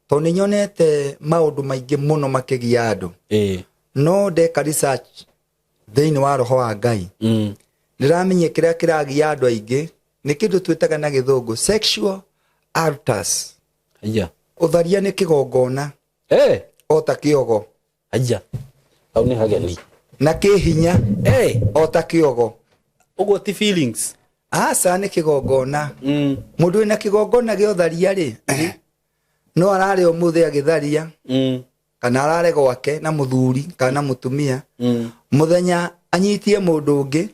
Tondũ nĩ nyonete maũndũ maingĩ mũno makĩgia andũ. No ndeka research thĩinĩ wa roho wa Ngai, ndĩramenye kĩrĩa kĩragia andũ aingĩ nĩ kĩndũ twĩtaga na gĩthũngũ sexual altars. Aya. Ũtharia nĩ kĩgongona. O ta kĩogo. Aya. Hau nĩ hageni. Na kĩ hinya. O ta kĩogo. Ũguo ti feelings. Aca, nĩ kĩgongona. Mũndũ wĩna kĩgongona gĩa ũtharia rĩ, no ararĩ ũmũthĩ agĩtharia, kana arare gwake na mũthuri kana na mũtumia, mũthenya anyitie mũndũ ũngĩ,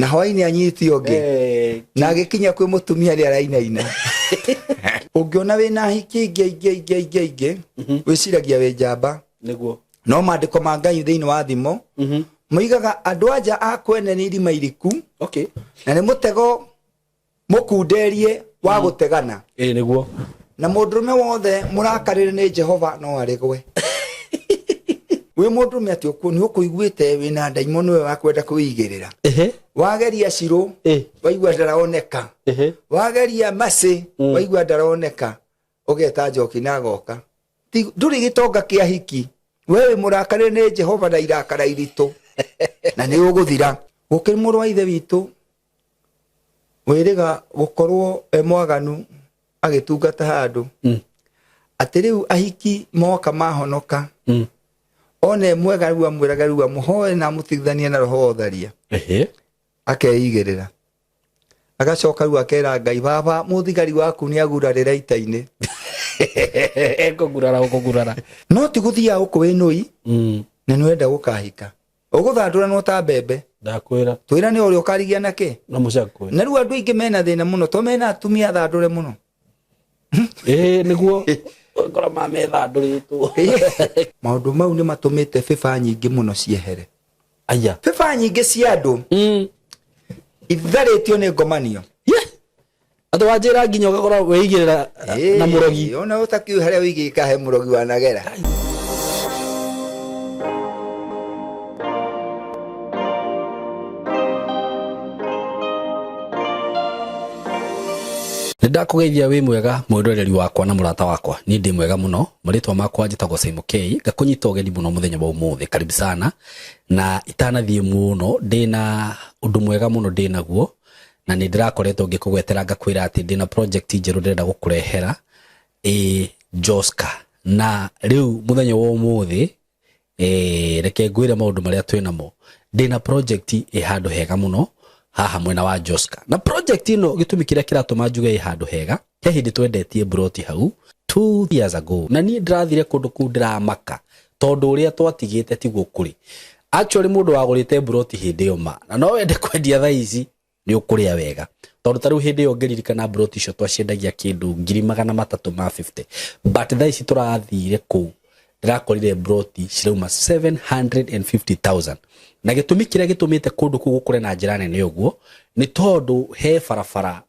na hwainĩ anyitie ũngĩ, na agĩkinya kwĩ mũtumia rĩ arainaina. Ũngĩona wĩna hiki aingĩ aingĩ aingĩ aingĩ aingĩ, wĩciragia wĩ njamba. Nĩguo. No maandĩko ma Ngai thĩinĩ wa Thimo moigaga andũ anja a kwene nĩ irima iriku, na nĩ mũtego mũkunderie wa gũtegana. Ĩĩ nĩguo. Na mũndũrũme wothe mũrakarĩre nĩ Jehova no arĩgwe. Wĩ mũndũrũme atĩ ũkuo nĩ ũkũiguĩte wĩna ndaimono ĩyo ya kwenda kwĩigĩrĩra. Wageria cirũ, waigua ndaraoneka. Wageria macĩ, waigua ndaraoneka. Ũgeta njoki na agoka. Ndũrĩ gĩtonga kĩa hiki. We wĩ mũrakarĩre nĩ Jehova na irakara iritũ. Na nĩ ũgũthira. Gũkĩrĩ mũrũ wa ithe witũ wĩrĩga gũkorwo e mwaganu agĩtungata handũ, atĩ rĩu ahiki moka mahonoka, one mwega rĩu amwĩraga rĩu amũhoe na amũtigithanie na roho wa ũtharia. Akeigĩrĩra, agacoka rĩu akera Ngai, baba mũthigari waku nĩ agurarĩra ita-inĩ. Ekũgurara gũkũgurara. No ti gũthiaga gũkũ wĩ nũi, na nĩ ũrenda gũkahika ũgũthandũranwo ta mbembe. Ndakwĩra. Twĩra nĩ ũrĩa ũkarigia na kĩ. Na mũcakwe. Na rĩu andũ aingĩ mena thĩna mũno to mena atumia thandũre mũno. Ĩĩ nĩguo. Ũgakora mamethandũrĩtwo. Maũndũ mau nĩ matũmĩte bĩba nyingĩ mũno ciehere. Aya. Bĩba nyingĩ cia andũ itharĩtio nĩ ngomanio. Atĩ wanjĩra nginya ũgakora wĩigĩrĩra na mũrogi. Ona ũtakiũĩ harĩa wĩigĩka he mũrogi wanagera. Nĩ ndakũgeithia wĩ mwega mwĩroreri wakwa na mũrata wakwa. Niĩ ndĩ mwega mũno. Marĩtwa makwa njĩtagwo Simon K. Ngakũnyita ũgeni mũno mũthenya wa ũmũthĩ. Karibu sana. Na itanathiĩ mũno, ndĩna ũndũ mwega mũno ndĩnaguo, na nĩ ndĩrakoretwo ngĩkũgwetera ngakwĩra atĩ ndĩna project njerũ ndĩrenda gũkũrehera ĩ Joska. Na rĩu mũthenya wa ũmũthĩ, reke ngwĩre maũndũ marĩa twĩ namo. Ndĩna project ĩ handũ hega mũno haha mwena wa Joska. Na project ĩno gĩtũmi kĩrĩa kĩratũma njuge ĩ handũ hega, he hĩndĩ twendetie broti hau 2 years ago, na niĩ ndĩrathire kũndũ kũu ndĩramaka tondũ ũrĩa twatigĩte tiguo kũrĩ. Actually mũndũ wagũrĩte broti hĩndĩ ĩyo ma, na no wende kwendia thaa ici, nĩ ũkũrĩa wega. Tondũ ta rĩu hĩndĩ ĩyo ngĩririkana broti icio twaciendagia kĩndũ ngiri magana matatũ ma 50. But thaa ici tũrathire kũu, ndĩrakorire broti cirauma 750,000. Na gĩtũmi kĩrĩa gĩtũmĩte kũndũ kũu gũkũre na njĩra nene ũguo, nĩ tondũ he barabara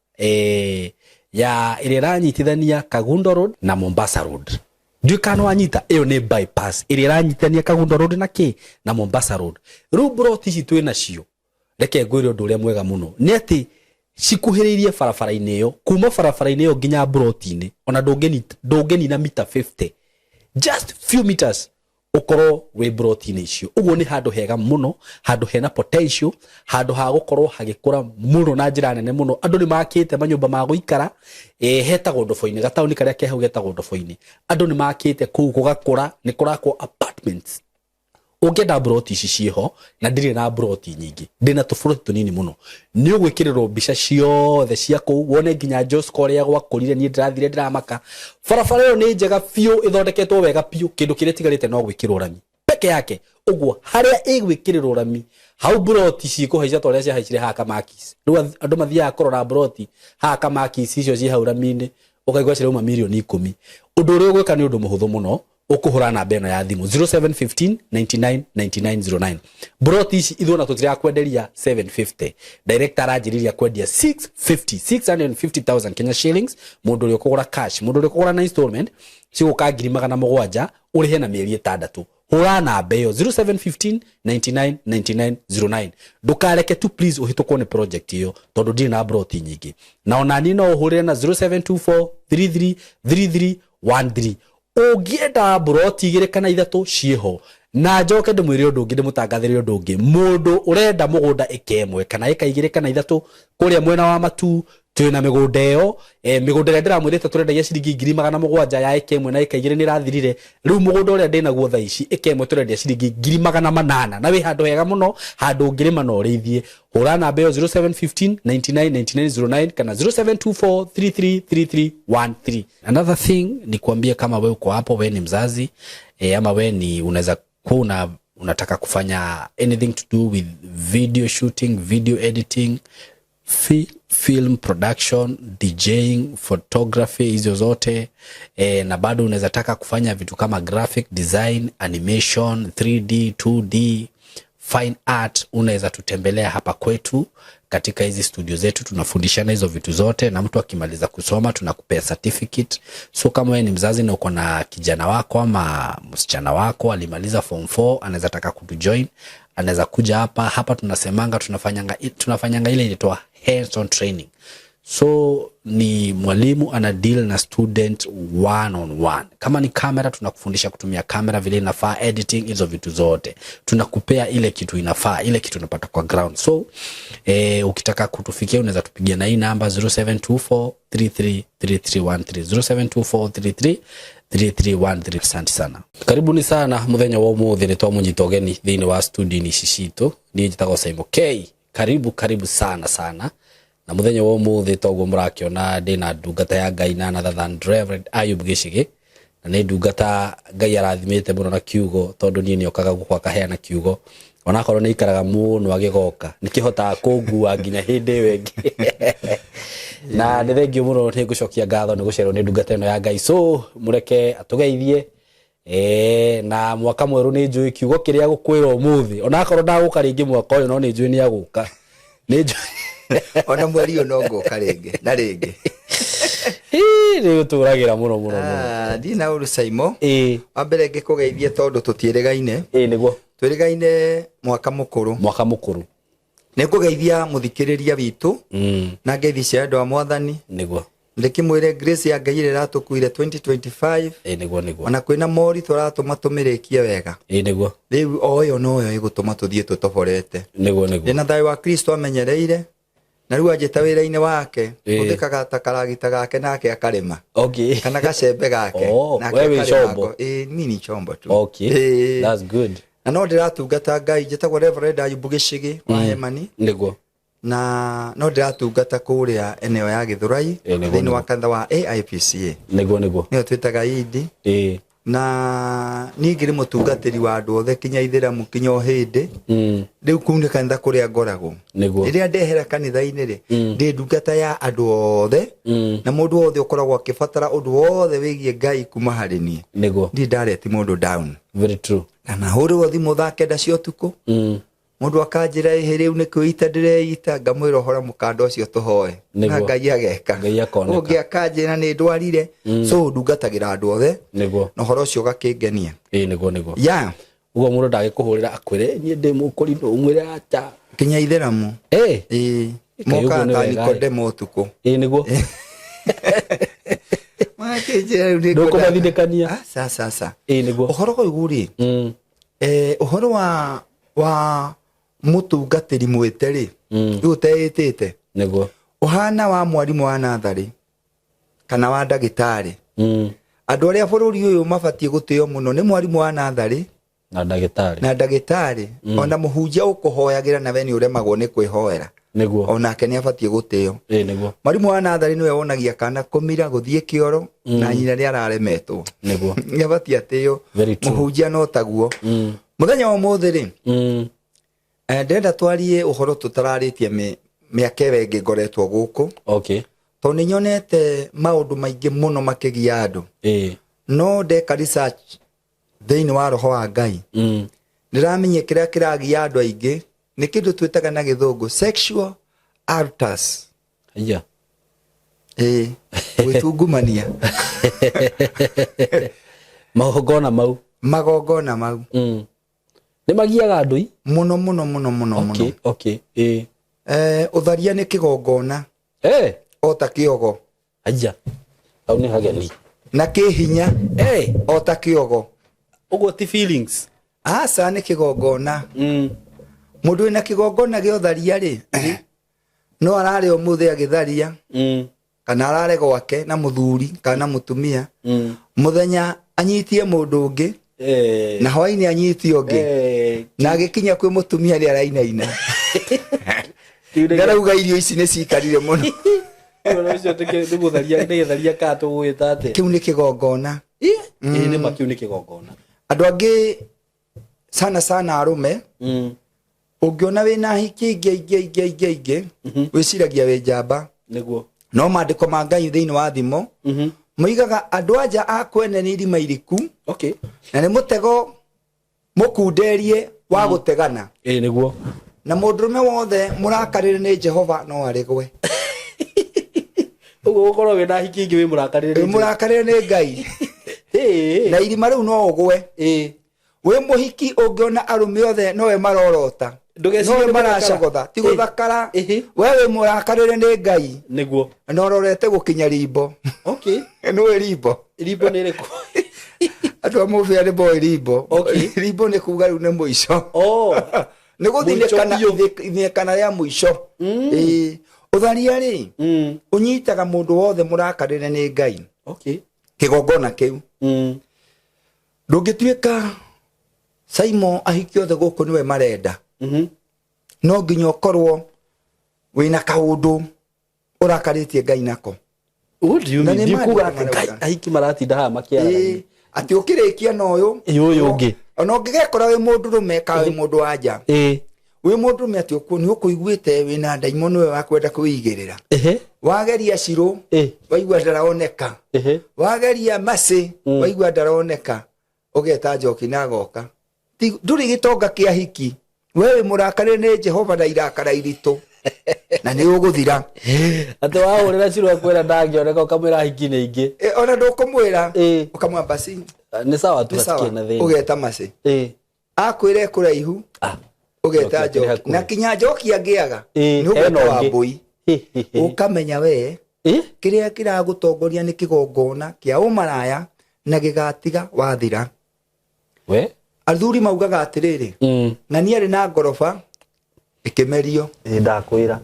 ya ĩrĩa ĩranyitithania Kangundo Road na Mombasa Road. Ndiũĩ kana wanyita, ĩyo nĩ bypass ĩrĩa ĩranyitithania Kangundo Road na kĩ? Na Mombasa Road. Rĩu broti ici twĩ nacio, reke ngwĩre ũndũ ũrĩa mwega mũno nĩ atĩ cikuhĩrĩirie barabara-inĩ ĩyo, kuma barabara-inĩ ĩyo nginya broti-inĩ, ona ndũngĩnina mita 50, just few meters ũkorwo wĩ broti-inĩ icio. Ũguo nĩ handũ hega mũno, handũ hena potential, handũ ha gũkorwo hagĩkũra mũno na njĩra nene mũno. Andũ nĩ makĩte manyũmba ma gũikara, hetagwo Ndobo-inĩ, gataũni karĩa ke hau getagwo Ndobo-inĩ. Andũ nĩ makĩte kũu gũgakũra, nĩ kũrakwo apartments. Ũngĩenda broti ici ciĩho, na ndirĩ na broti nyingĩ, ndĩna tũburoti tũnini mũno. Nĩ ũgwĩkĩrĩrwo mbica ciothe cia kũu, wone nginya Joska ũrĩa gwakũrire. Niĩ ndĩrathire ndĩramaka. Barabara ĩyo nĩ njega biũ, ĩthondeketwo wega biũ. Kĩndũ kĩrĩa ĩtigarĩte no gwĩkĩrwo rami peke yake. Ũguo harĩa ĩgwĩkĩrĩrwo rami, hau broti cikũhaica ta ũrĩa ciahaicire haha Kamakis. Rĩu andũ mathiaga kũrora broti haha Kamakis icio ciĩ hau rami-inĩ, ũkaigua cirauma mirioni ikũmi. Ũndũ ũrĩa ũgwĩka nĩ ũndũ mũhũthũ mũno, ũkũhũra namba ĩno ya thimũ 0715 99 99 09. Broti ici ithuĩ ona tũtirakwenderia 750, director aranjĩrĩria kwendia 650, 650,000 Kenya shillings mũndũ ũrĩa ũkũgũra cash. Mũndũ ũrĩa ũkũgũra na installment cigũka ngiri magana mũgwanja, ũrĩhe na mĩeri ĩtandatũ. Hũra namba ĩyo 0715 99 99 09. Ndũkareke tu please ũhĩtũkwo nĩ project ĩyo, tondũ ndirĩ na broti nyingĩ. Na ona niĩ no ũhũrĩre na 0724 33 33. 13. Ũngĩenda mburoti 2 kana 3 ciĩho. Na njoke ndĩmwĩre ũndũ ũngĩ, ndĩmũtangathĩre ũndũ ũngĩ. Mũndũ ũrenda mũgũnda ĩka 1 kana ĩka 2 kana 3 kũrĩa mwena wa Matu, twĩna mĩgũnda ĩyo. Mĩgũnda ĩrĩa ndĩramwĩrĩte tũrendagia ciringi 700,000 ya ĩka 1 na ĩka 2 nĩ ĩrathirire. Rĩu mũgũnda ũrĩa ndĩnaguo thaa ici ĩka 1 tũrendia ciringi 800,000, na wĩ handũ hega mũno, handũ ũngĩrĩma na ũrĩithie. Hũra namba ĩyo 0715 99 99 09 kana 0724 33 33 13. Another thing ni kuambia kama we uko hapo, we ni mzazi, ama we ni unaweza kuwa unataka kufanya anything to do with video shooting, video editing, film production, DJing, photography, hizo zote, na bado unaweza taka kufanya vitu kama graphic design, animation, 3D, 2D, fine art, unaweza tutembelea hapa kwetu katika hizi studio zetu. Tunafundishana hizo vitu zote, na mtu akimaliza kusoma tunakupea certificate. So kama wewe ni mzazi na uko na kijana wako ama msichana wako alimaliza form 4, anaweza taka kutujoin, anaweza kuja hapa. Hapa tunasemanga tunafanyanga ile inaitwa hands on training. So ni mwalimu ana deal na student one on one. Kama ni kamera, tunakufundisha kutumia kamera vile inafaa, editing, hizo vitu zote. Tunakupea ile kitu inafaa, ile kitu unapata kwa ground. So ukitaka kutufikia unaweza tupigia na hii namba 0724 33 3313, 0724 33 3313. Asante sana. Karibuni sana muthenya wa umuthi, ni twamunyita ũgeni thĩinĩ wa studio ici citũ. Niĩ njĩtagwo Simon K. Karibu, karibu sana sana. Na muthenya wa umuthi toguo mũrakiona ndĩna ndungata ya Ngai na another than Reverend Ayub Gĩchigĩ, na nĩ ndungata Ngai arathimĩte mũno na kiugo, tondũ niĩ nĩokaga gũkũ akaheana kiugo, onakorwo nĩ ikaraga mũno agĩgoka, nĩkĩhotaga kũngua nginya hĩndĩ ĩyo ĩngĩ. Na nĩ thengio mũno, nĩ ngũcokia ngatho nĩ gũcerwo nĩ ndungata ĩno ya Ngai. So mũreke atũgeithie. Na mwaka mwerũ nĩ njũĩ kiugo kĩrĩa gũkwĩra ũmũthĩ, onakorwo ndagũka rĩngĩ mwaka ũyũ, no nĩ njũĩ nĩ agũka. Nĩ njũĩ ona mweri ũyũ no ngũka rĩngĩ na rĩngĩ. Nĩ ũtũragĩra mũno mũno mũno. Ndirĩ na ũru Saimo. Wa mbere ngĩkũgeithie tondũ tũtiĩrĩgaine. Ĩĩ nĩguo. Twĩrĩgaine mwaka mũkũrũ. Mwaka mũkũrũ. Nĩ ngũgeithia mũthikĩrĩria witũ na ngeithi cia andũ a Mwathani. Nĩguo. Ndĩkĩmwĩre grace ya Ngai ĩrĩa ĩratũkuire 2025. Ĩĩ nĩguo nĩguo. Ona kwĩna moritũ aratũma tũmĩrĩkie wega. Ĩĩ nĩguo. Rĩu o ĩyo noyo ĩgũtũma tũthiĩ tũtoborete. Nĩguo nĩguo. Ndĩna thayũ wa Kristo amenyereire, na rĩu anjĩta wĩra-inĩ wake, hũthĩkaga ta karagita gake nake akarĩma. Kana gacembe gake, nake We wĩ akarĩma chombo. Ĩĩ, niĩ ni chombo tu. That's good. Na no ndĩratungata Ngai, njĩtagwo Reverend Ayubu Gĩchigĩ wa Hemani. Nĩguo. Na no ndĩratungata kũrĩa eneo ya Gĩthũrai, thĩinĩ wa kanitha wa AIPCA. Nĩguo nĩguo. Nĩyo twĩtaga Indi. Na niĩ ngĩrĩ mũtungatĩri wa andũ othe kinya ithĩramu kinya o hĩndĩ. Rĩu kũu nĩ kanitha kũrĩa ngoragwo. Nĩguo. Rĩrĩa ndehera kanitha-inĩ rĩ, ndĩ ndungata ya andũ othe, na mũndũ wothe ũkoragwo akĩbatara ũndũ wothe wĩgiĩ Ngai kuma harĩ niĩ. Nĩguo. Ndirĩ ndareti mũndũ down. Very true. Na nahũrĩrwo thimũ thaa 9 cia ũtukũ. Mũndũ akanjĩra ĩhĩ rĩu nĩ kwĩita ndĩreita, ngamwĩra ũhoro mũkanda ũcio tũhoe. Na Ngai ageka. Ngai akoneka. Ũngĩ akanjĩra nĩ ndwarire. So ndungatagĩra andũ othe. Nĩguo. Na ũhoro ũcio ũgakĩngenia. Ĩĩ nĩguo nĩguo. Yeah. Ũguo mũndũ ndagĩkũhũrĩra akwĩre niĩ ndĩ mũkũrinũ, ũmwĩre acha. Kinya ithĩramu. Ĩĩ. Ĩĩ. Ngai ũguo Mokaga nĩ ta wega-ĩ. Nikodemo ũtukũ. Ĩĩ nĩguo. Makĩnjĩra rĩu nĩ Ndũkũmathindĩkania. Aca, aca, aca. Ĩĩ nĩguo. Ũhoro ũyũ rĩ, ũhoro wa mũtungatĩri mwĩte rĩ, rĩu ũteĩtĩte. Nĩguo. Ũhana wa mwarimũ wa natharĩ kana wa ndagĩtarĩ. Andũ arĩa bũrũri ũyũ mabatiĩ gũtĩo mũno nĩ mwarimũ wa natharĩ na ndagĩtarĩ. Na ndagĩtarĩ. Ona mũhunjia ũkũhoyagĩra nawe nĩ ũremagwo nĩ kwĩhoera. Nĩguo. Onake nĩ abatiĩ gũtĩo. Ĩĩ nĩguo. Mwarimũ wa natharĩ nĩwe wonagia kana kũmira, gũthiĩ kĩoro, na nyina nĩ araremetwo. Nĩguo. Nĩ abatiĩ atĩo. Very true. Mũhunjia no taguo. Mũthenya wa ũmũthĩ rĩ, ndĩrenda twarie ũhoro tũtararĩtie mĩaka ĩyo ĩngĩ ngoretwo gũkũ. Tondũ nĩ nyonete maũndũ maingĩ mũno makĩgia andũ. No ndeka research thĩinĩ wa roho wa Ngai. Ndĩramenye kĩrĩa kĩragia andũ aingĩ nĩ kĩndũ twĩtaga na gĩthũngũ sexual altars. Ĩĩ, gwĩtungumania. Magongona mau. Magongona mau. Nĩ magiaga andũ i? Mũno, mũno, mũno, mũno, mũno. Ĩĩ. Ũtharia nĩ kĩgongona. O ta kĩogo. Aya. Hau nĩ hageni. Na kĩ hinya Hey, o ta kĩogo. Ũguo ti feelings. Aca, nĩ kĩgongona. Mũndũ wĩna kĩgongona gĩa ũtharia rĩ, no ararĩ ũmũthĩ agĩtharia, kana arare gwake na mũthuri kana na mũtumia, mũthenya anyitie mũndũ ũngĩ, na hwainĩ anyitie ũngĩ, na agĩkinya kwĩ mũtumia rĩ, arainaina. Kĩu nĩ Ndarauga irio ici nĩ cikarire mũno. Ũhoro ũcio nĩ gũtharia, nĩ gĩtharia kana tũgũgĩta atĩa? Kĩu nĩ kĩgongona. Ĩĩ, nĩ ma, kĩu nĩ kĩgongona. Andũ angĩ, sana sana arũme, ũngĩona wĩna hiki aingĩ aingĩ aingĩ aingĩ aingĩ, wĩciragia wĩ njamba. No maandĩko ma Ngai thĩinĩ wa Thimo moigaga andũ anja a kwene nĩ irima iriku, na nĩ mũtego mũkunderie wa gũtegana. Ĩĩ, nĩguo. Na mũndũrũme wothe mũrakarĩre nĩ Jehova no arĩgwe. Ũguo gũkorwo wĩna hiki ingĩ wĩ mũrakarĩre Wĩ mũrakarĩre nĩ Ngai, na irima rĩu no ũgwe. Wĩ mũhiki, ũngĩona arũme othe nowe marorota, Ndũgecirie nowe nĩ gũthakara. maracogotha, ti gũthakara. We wĩ mũrakarĩre nĩ Ngai, na ũrorete gũkinya rimbo. Nĩũĩ rimbo? Rimbo nĩ rĩkũ? Andũ a Mũbĩa nĩ moĩ rimbo. Rimbo nĩ kuga rĩu nĩ mũico. Nĩ gũthinĩkana. Mũico biũ. Ithinĩkana rĩa mũico. Ĩĩ. Ũtharia rĩ, ũnyitaga mũndũ wothe mũrakarĩre nĩ Ngai. Kĩgongona kĩu, ndũngĩtuĩka Saimo ahiki othe gũkũ nĩwe marenda. No nginya ũkorwo wĩna kaũndũ ũrakarĩtie Ngai nako. What do you Na mean? nĩ Ndikuga maandĩko atĩ Ngai, marauga. ahiki maratinda haha makĩarania. Ĩĩ, atĩ ũkĩrĩkia na ũyũ, Ĩ, ũyũ ũngĩ. Ona ũngĩgekora wĩ mũndũrũme ka wĩ mũndũ wa nja, wĩ mũndũrũme atĩ ũkuo nĩ ũkũiguĩte wĩna ndaimono we wa kwenda kwĩigĩrĩra, wageria cirũ, waigua ndaraoneka, wageria macĩ, waigua ndaraoneka, ũgeta njoki na agoka. Ndũrĩ gĩtonga kĩa hiki. We wĩ mũrakarĩre nĩ Jehova na irakara iritũ, na nĩ ũgũthira. Atĩ wahũrĩra Cirũ akwĩra ndangĩoneka, ũkamwĩra hiki nĩ ingĩ. E, ona ndũkũmwĩra, ũkamwĩra basi. Nĩ sawa tu. Nĩ sawa. Hatikĩrĩ na thĩna. Ũgeta macĩ, akwĩra kũraihu, ũgeta Njoki akĩrĩ njoki hakuhĩ. Na kinya njoki angĩaga, nĩ hena ũgeta ũngĩ. Wambũi. Ũkamenya we kĩrĩa kĩragũtongoria nĩ kĩgongona kĩa ũmaraya, na gĩgatiga wathira. We. Athuri maugaga atĩrĩrĩ, na niĩ arĩ na ngoroba ĩkĩmerio. Ĩ, ndakwĩra.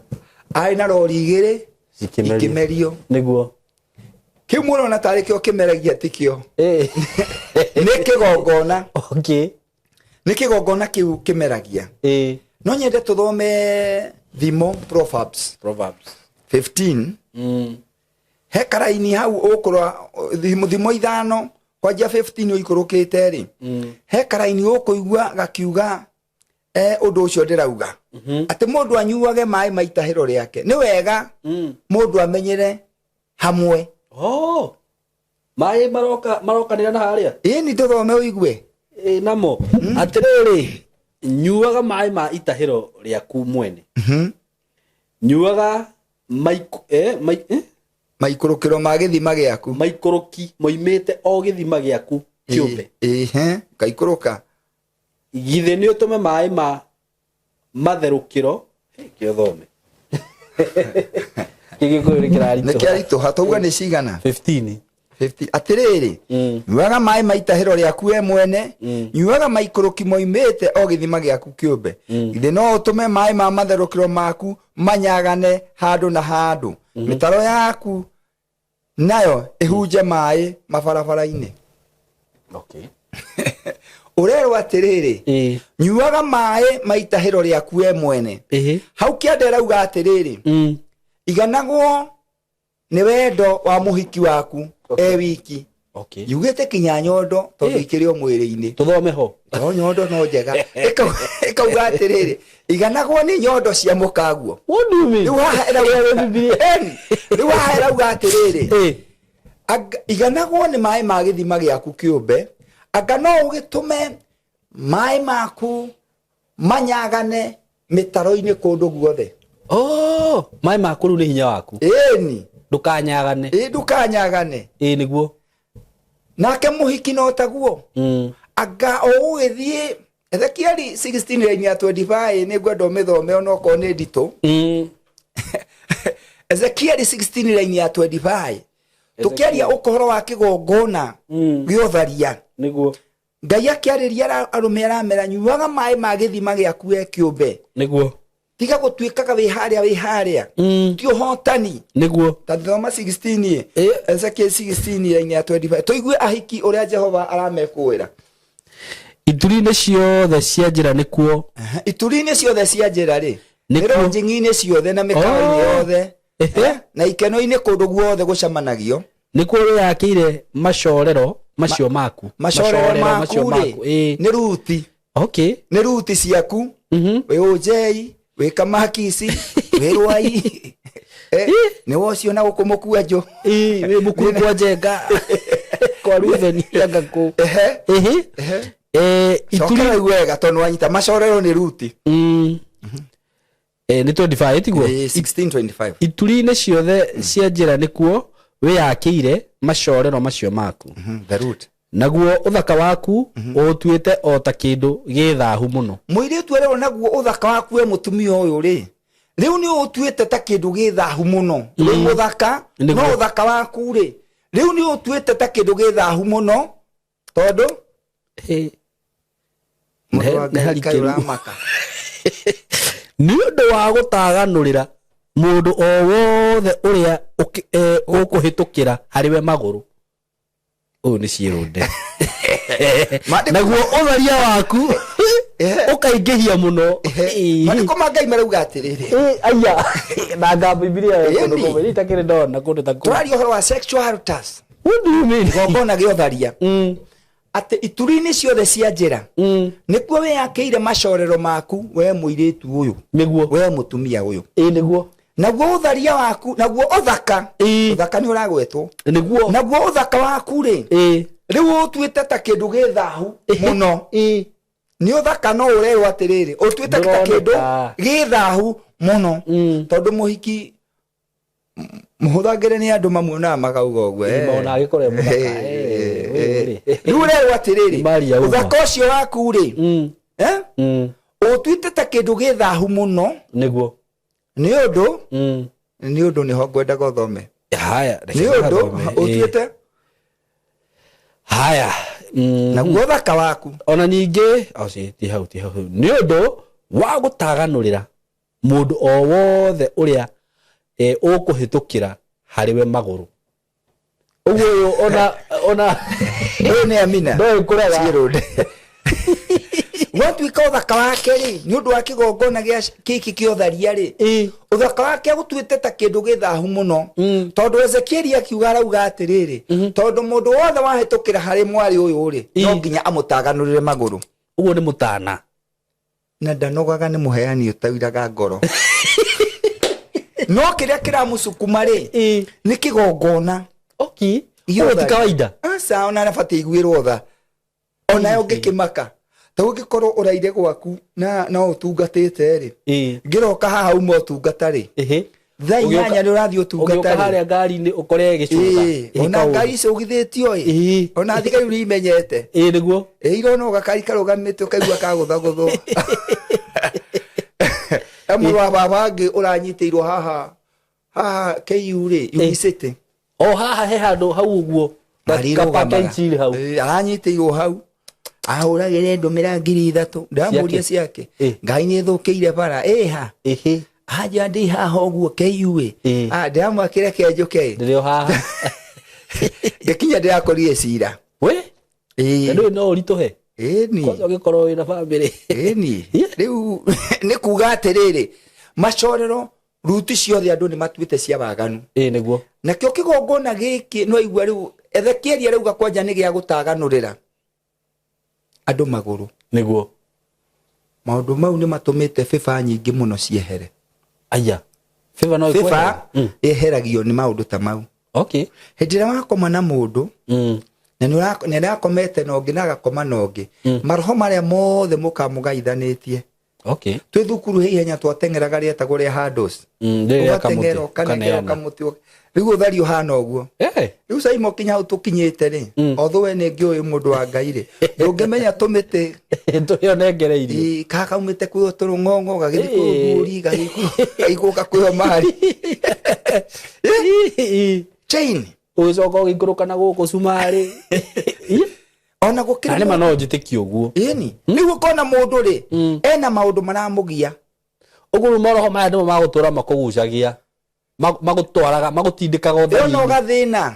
Arĩ na rori igĩrĩ, Ikĩmerio. ikĩmerio. Kĩu mũrona tarĩ kĩo kĩmeragia, tikĩo. Nĩ kĩgongona. Nĩ kĩgongona kĩu kĩmeragia. No nyende tũthome Thimo, Proverbs. Proverbs. 15. He karaini hau ũkũrora thimo 5 kwanjia 15 ũikũrũkĩte rĩ, he karaini ũkũigua gakiuga ũndũ ũcio ndĩrauga, atĩ mũndũ anyuage maĩ ma itahĩro rĩake. Nĩ wega mũndũ amenyere hamwe. Oh. Maĩ maroka marokanĩra na harĩa. Ĩĩ, nĩ tũthome ũigue. Ĩ, namo atĩrĩrĩ, nyuaga maĩ ma itahĩro rĩaku mwene, nyuaga Maikũrũkĩro ma gĩthima gĩaku. Maikũrũki moimĩte o gĩthima gĩaku kĩũmbe. Ĩhe, kaikũrũka. Githĩ nĩ ũtũme maĩ ma matherũkĩro kĩothome gĩgĩkũyũ nĩ Nĩ kĩraritũha. Kĩaritũha. Tauga nĩ cigana? 15. 50. Atĩrĩrĩ, nyuaga maĩ ma itahĩro rĩaku we mwene, nyuaga maikũrũki moimĩte o gĩthima gĩaku kĩũmbe. Githĩ no ũtũme maĩ ma matherũkĩro maku manyagane handũ na handũ, mĩtaro yaku nayo ĩhunje maĩ mabarabara-inĩ? Ũrerwo atĩrĩrĩ, nyuaga maĩ ma itahĩro rĩaku we mwene. Hau kĩanda ĩrauga atĩrĩrĩ, iganagwo nĩ wendo wa mũhiki waku e wiki. Yugĩte kinya nyondo, tondũ ikĩrĩ o mwĩrĩ-inĩ. Tũthome ho. No nyondo no njega. Ĩkauga atĩrĩrĩ, iganagwo nĩ nyondo cia mũkaguo. What do you mean? Rĩu haha ĩrauga. Eni, rĩu haha ĩrauga atĩrĩrĩ, iganagwo nĩ maĩ ma gĩthima gĩaku kĩũmbe, anga no ũgĩtũme maĩ maku manyagane mĩtaro-inĩ kũndũ guothe? Oh, maĩ maku rĩu nĩ hinya waku. Ĩni. Ndũkanyagane. Ĩ, ndũkanyagane. Ĩ, nĩguo. Nake mũhiki no taguo. Anga o ũgĩthiĩ Ezekieli 16 line ya 25, nĩ ngwenda ũmĩthome onokorwo nĩ nditũ. Ezekieli 16 line ya 25. Tũkĩaria ũhoro wa kĩgongona gĩa ũtharia, Nĩguo. Ngai akĩarĩria arũme aramera, nyuaga maĩ ma gĩthima gĩaku we kĩũmbe. Nĩguo. Tiga gũtuĩkaga wĩ harĩa wĩ harĩa, ti ũhotani. Nĩguo. Ta thoma 16, Ezekiel 16 raini ya 25, tũigue ahiki ũrĩa Jehova aramekũĩra. Ituri-inĩ ciothe cia njĩra nĩkuo. Ituri-inĩ ciothe cia njĩra rĩ, Nĩkuo. nĩ rũnjing'i-inĩ ciothe na mĩkawa-inĩ yothe, na ikeno-inĩ, kũndũ guothe gũcamanagio. Nĩkuo wĩyakĩire macorero macio maku. Macorero maku macio rĩ, maku, nĩ ruti. Nĩ ruti ciaku. Wĩ ũnjei, wĩ kamakisi, wĩ rwai, nĩ wocio na gũkũ mũkua njũ. Ĩĩ, wĩ mũkuru kwa Njenga, kwa Rubeni, anga kũ. Ituri. Cokera igu wega tondũ wanyita macorero nĩ ruti. Nĩ 25 tiguo? 1625. Ituri-inĩ ciothe cia njĩra nĩkuo wĩyakĩire macorero macio maku. The root. Naguo ũthaka waku ũũtuĩte o ta kĩndũ gĩ thahu mũno. Mũirĩtu arerwo naguo ũthaka waku we mũtumia ũyũ rĩ, rĩu nĩ ũtuĩte ta kĩndũ gĩ thahu mũno. Wĩ mũthaka, no ũthaka waku rĩ, rĩu nĩ ũtuĩte ta kĩndũ gĩ thahu mũno, tondũ mũndũ wa Nĩ Ngai kaĩ harikĩru. ũramaka. Nĩ ũndũ wa gũtaganũrĩra mũndũ o wothe ũrĩa ũkũhĩtũkĩra harĩ we magũrũ. Ũyũ nĩ ciĩrũnde. Naguo ũtharia waku ũkaingĩhia mũno. Maandĩko ma Ngai marauga atĩrĩrĩ. Aya na nga Bibilia ya kũndũ Ĩni. kũmwe itakĩrĩ ndona kũndũ ta kũu. Tũraria ũhoro wa sexual altars. What do you mean? Igongona gĩa ũtharia, atĩ ituri-inĩ ciothe cia njĩra nĩkuo wĩyakĩire macorero maku, we mũirĩtu ũyũ, Nĩguo. we mũtumia ũyũ. Ĩĩ, nĩguo. Naguo ũtharia waku, naguo ũthaka, ũthaka nĩ ũragwetwo. Nĩguo. Naguo ũthaka waku rĩ, rĩu ũtuĩte ta kĩndũ gĩ thahu mũno. Nĩ ũthaka, no ũrerwo atĩrĩrĩ, ũtuĩte ta kĩndũ Ndũroneka. gĩ thahu mũno, tondũ mũhiki mũhũthagĩre nĩ andũ mamuonaga makauga ũguo. Ona agĩkorwo e mũthaka, ũyũ rĩ. Rĩu ũrerwo atĩrĩrĩ, Mari yauma. ũthaka ũcio waku rĩ, ũtuĩte ta kĩndũ gĩ thahu mũno. Nĩguo. Nĩ ũndũ nĩ ũndũ nĩho ngwendaga ũthome. Haya, reke Nĩ ũndũ ngathome. ũtuĩte Haya. Naguo ũthaka waku. Ona ningĩ o, ti hau, ti hau. Nĩ ũndũ wa gũtaganũrĩra mũndũ o wothe ũrĩa ũkũhĩtũkĩra harĩ we magũrũ. Ũguo ũyũ ona Ũyũ nĩ Amina. Ndoĩ kũrega. Ciĩrũnde gwatuĩka ũthaka wake rĩ, nĩ ũndũ wa kĩgongona gĩa gĩkĩ kĩa ũtharia rĩ, ũthaka wake agũtuĩte ta kĩndũ gĩ thahu mũno, tondũ Ezekieli akiuga arauga atĩrĩrĩ, tondũ mũndũ wothe wahĩtũkĩra harĩ mwarĩ ũyũ rĩ, no nginya amũtaganũrĩre magũrũ. Ũguo nĩ mũtana. Na ndanogaga, nĩ mũheani ũtairaga ngoro, no kĩrĩa kĩramũcukuma rĩ, nĩ kĩgongona. Ũguo ti kawaida. Aca, ona nabatiĩ iguĩrwo tha onayo ngĩkĩmaka, ta ũngĩkorwo ũraire gwaku na no ũtungatĩte rĩ, ngĩroka haha uma ũtungata rĩ, thaa 8 nĩ ũrathiĩ ũtungata Ũgĩũka rĩ. Harĩa ngari-inĩ ũkore gĩcũtha. Ona ngari icio ũgithĩtio ĩ, ona thigari nĩ imenyete. Ĩĩ, nĩguo. Ĩ, irona gakari karũgamĩte, ũkaigua kagũthagũthwo. He mũrũ wa baba angĩ ũranyitĩirwo haha haha KU rĩ, Unicity. O haha he handũ hau ũguo. Ngari Ka irũgamaga. inchiri hau. Ĩ, aranyitĩirwo hau ahũragĩre ndũmĩra 3000, ndamũria ciake, ngari nĩ ĩthũkĩire bara ĩha. Anja ndĩ haha ũguo KU ĩ. Ah, ndĩramwakĩre kenjũke. Ndĩrĩ o haha. Ngĩkinya ndĩrakorire cira. We. Ĩĩ. Na ndũĩ no ũritũhe. Ĩni. Kwanza ũngĩkorwo wĩna bamĩrĩ. Ĩni, rĩu nĩ kuga atĩrĩrĩ, macorero ruti ciothe andũ nĩ matuĩte cia waganu. Ĩĩ, nĩguo. Nakĩo kĩgongona gĩkĩ no igua rĩu Ezekieli arauga kwanja nĩ gĩa gũtaganũrĩra andũ magũrũ. Nĩguo. Maũndũ mau nĩ matũmĩte bĩba nyingĩ mũno ciehere. Aya, favor no bĩba ĩkwehere? Ĩheragio nĩ maũndũ ta mau. Hĩndĩ ĩrĩa wakoma na mũndũ, na nĩ nĩ arakomete na ũngĩ na agakoma na ũngĩ, maroho marĩa mothe mũkamũgaithanĩtie. Twĩ thukuru he ihenya twateng'eraga rĩetagwo rĩa hurdles. Rĩrĩa rĩa kamũtĩ, Ũgateng'era ũkanengera ũkaneana. kamũtĩ, rĩu ũthari ũhana ũguo. Rĩu Saimo, kinya hau tũkinyĩte rĩ, although we nĩ ngĩũĩ mũndũ wa Ngai rĩ, ndũngĩmenya tũmĩtĩ Tũrĩa ũnengereirio. Ĩ, kaha kaumĩte kwĩ tũrũng'ong'o gagĩthiĩ kwĩ ũthuri, gagĩgũka kwĩ omari chain. Ũgĩcoka ũgĩikũrũka na gũkũ cumarĩ. Ona gũkĩrĩ Na nĩma no njĩtĩkie ũguo. Ĩni, rĩu ũkona mũndũ rĩ, ena maũndũ maramũgia. Ũguo rĩu maroho maya nĩmo magũtũra makũgucagia, magũtwaraga, magũtindĩkaga Ĩyo no ũtheri-inĩ. gathĩna.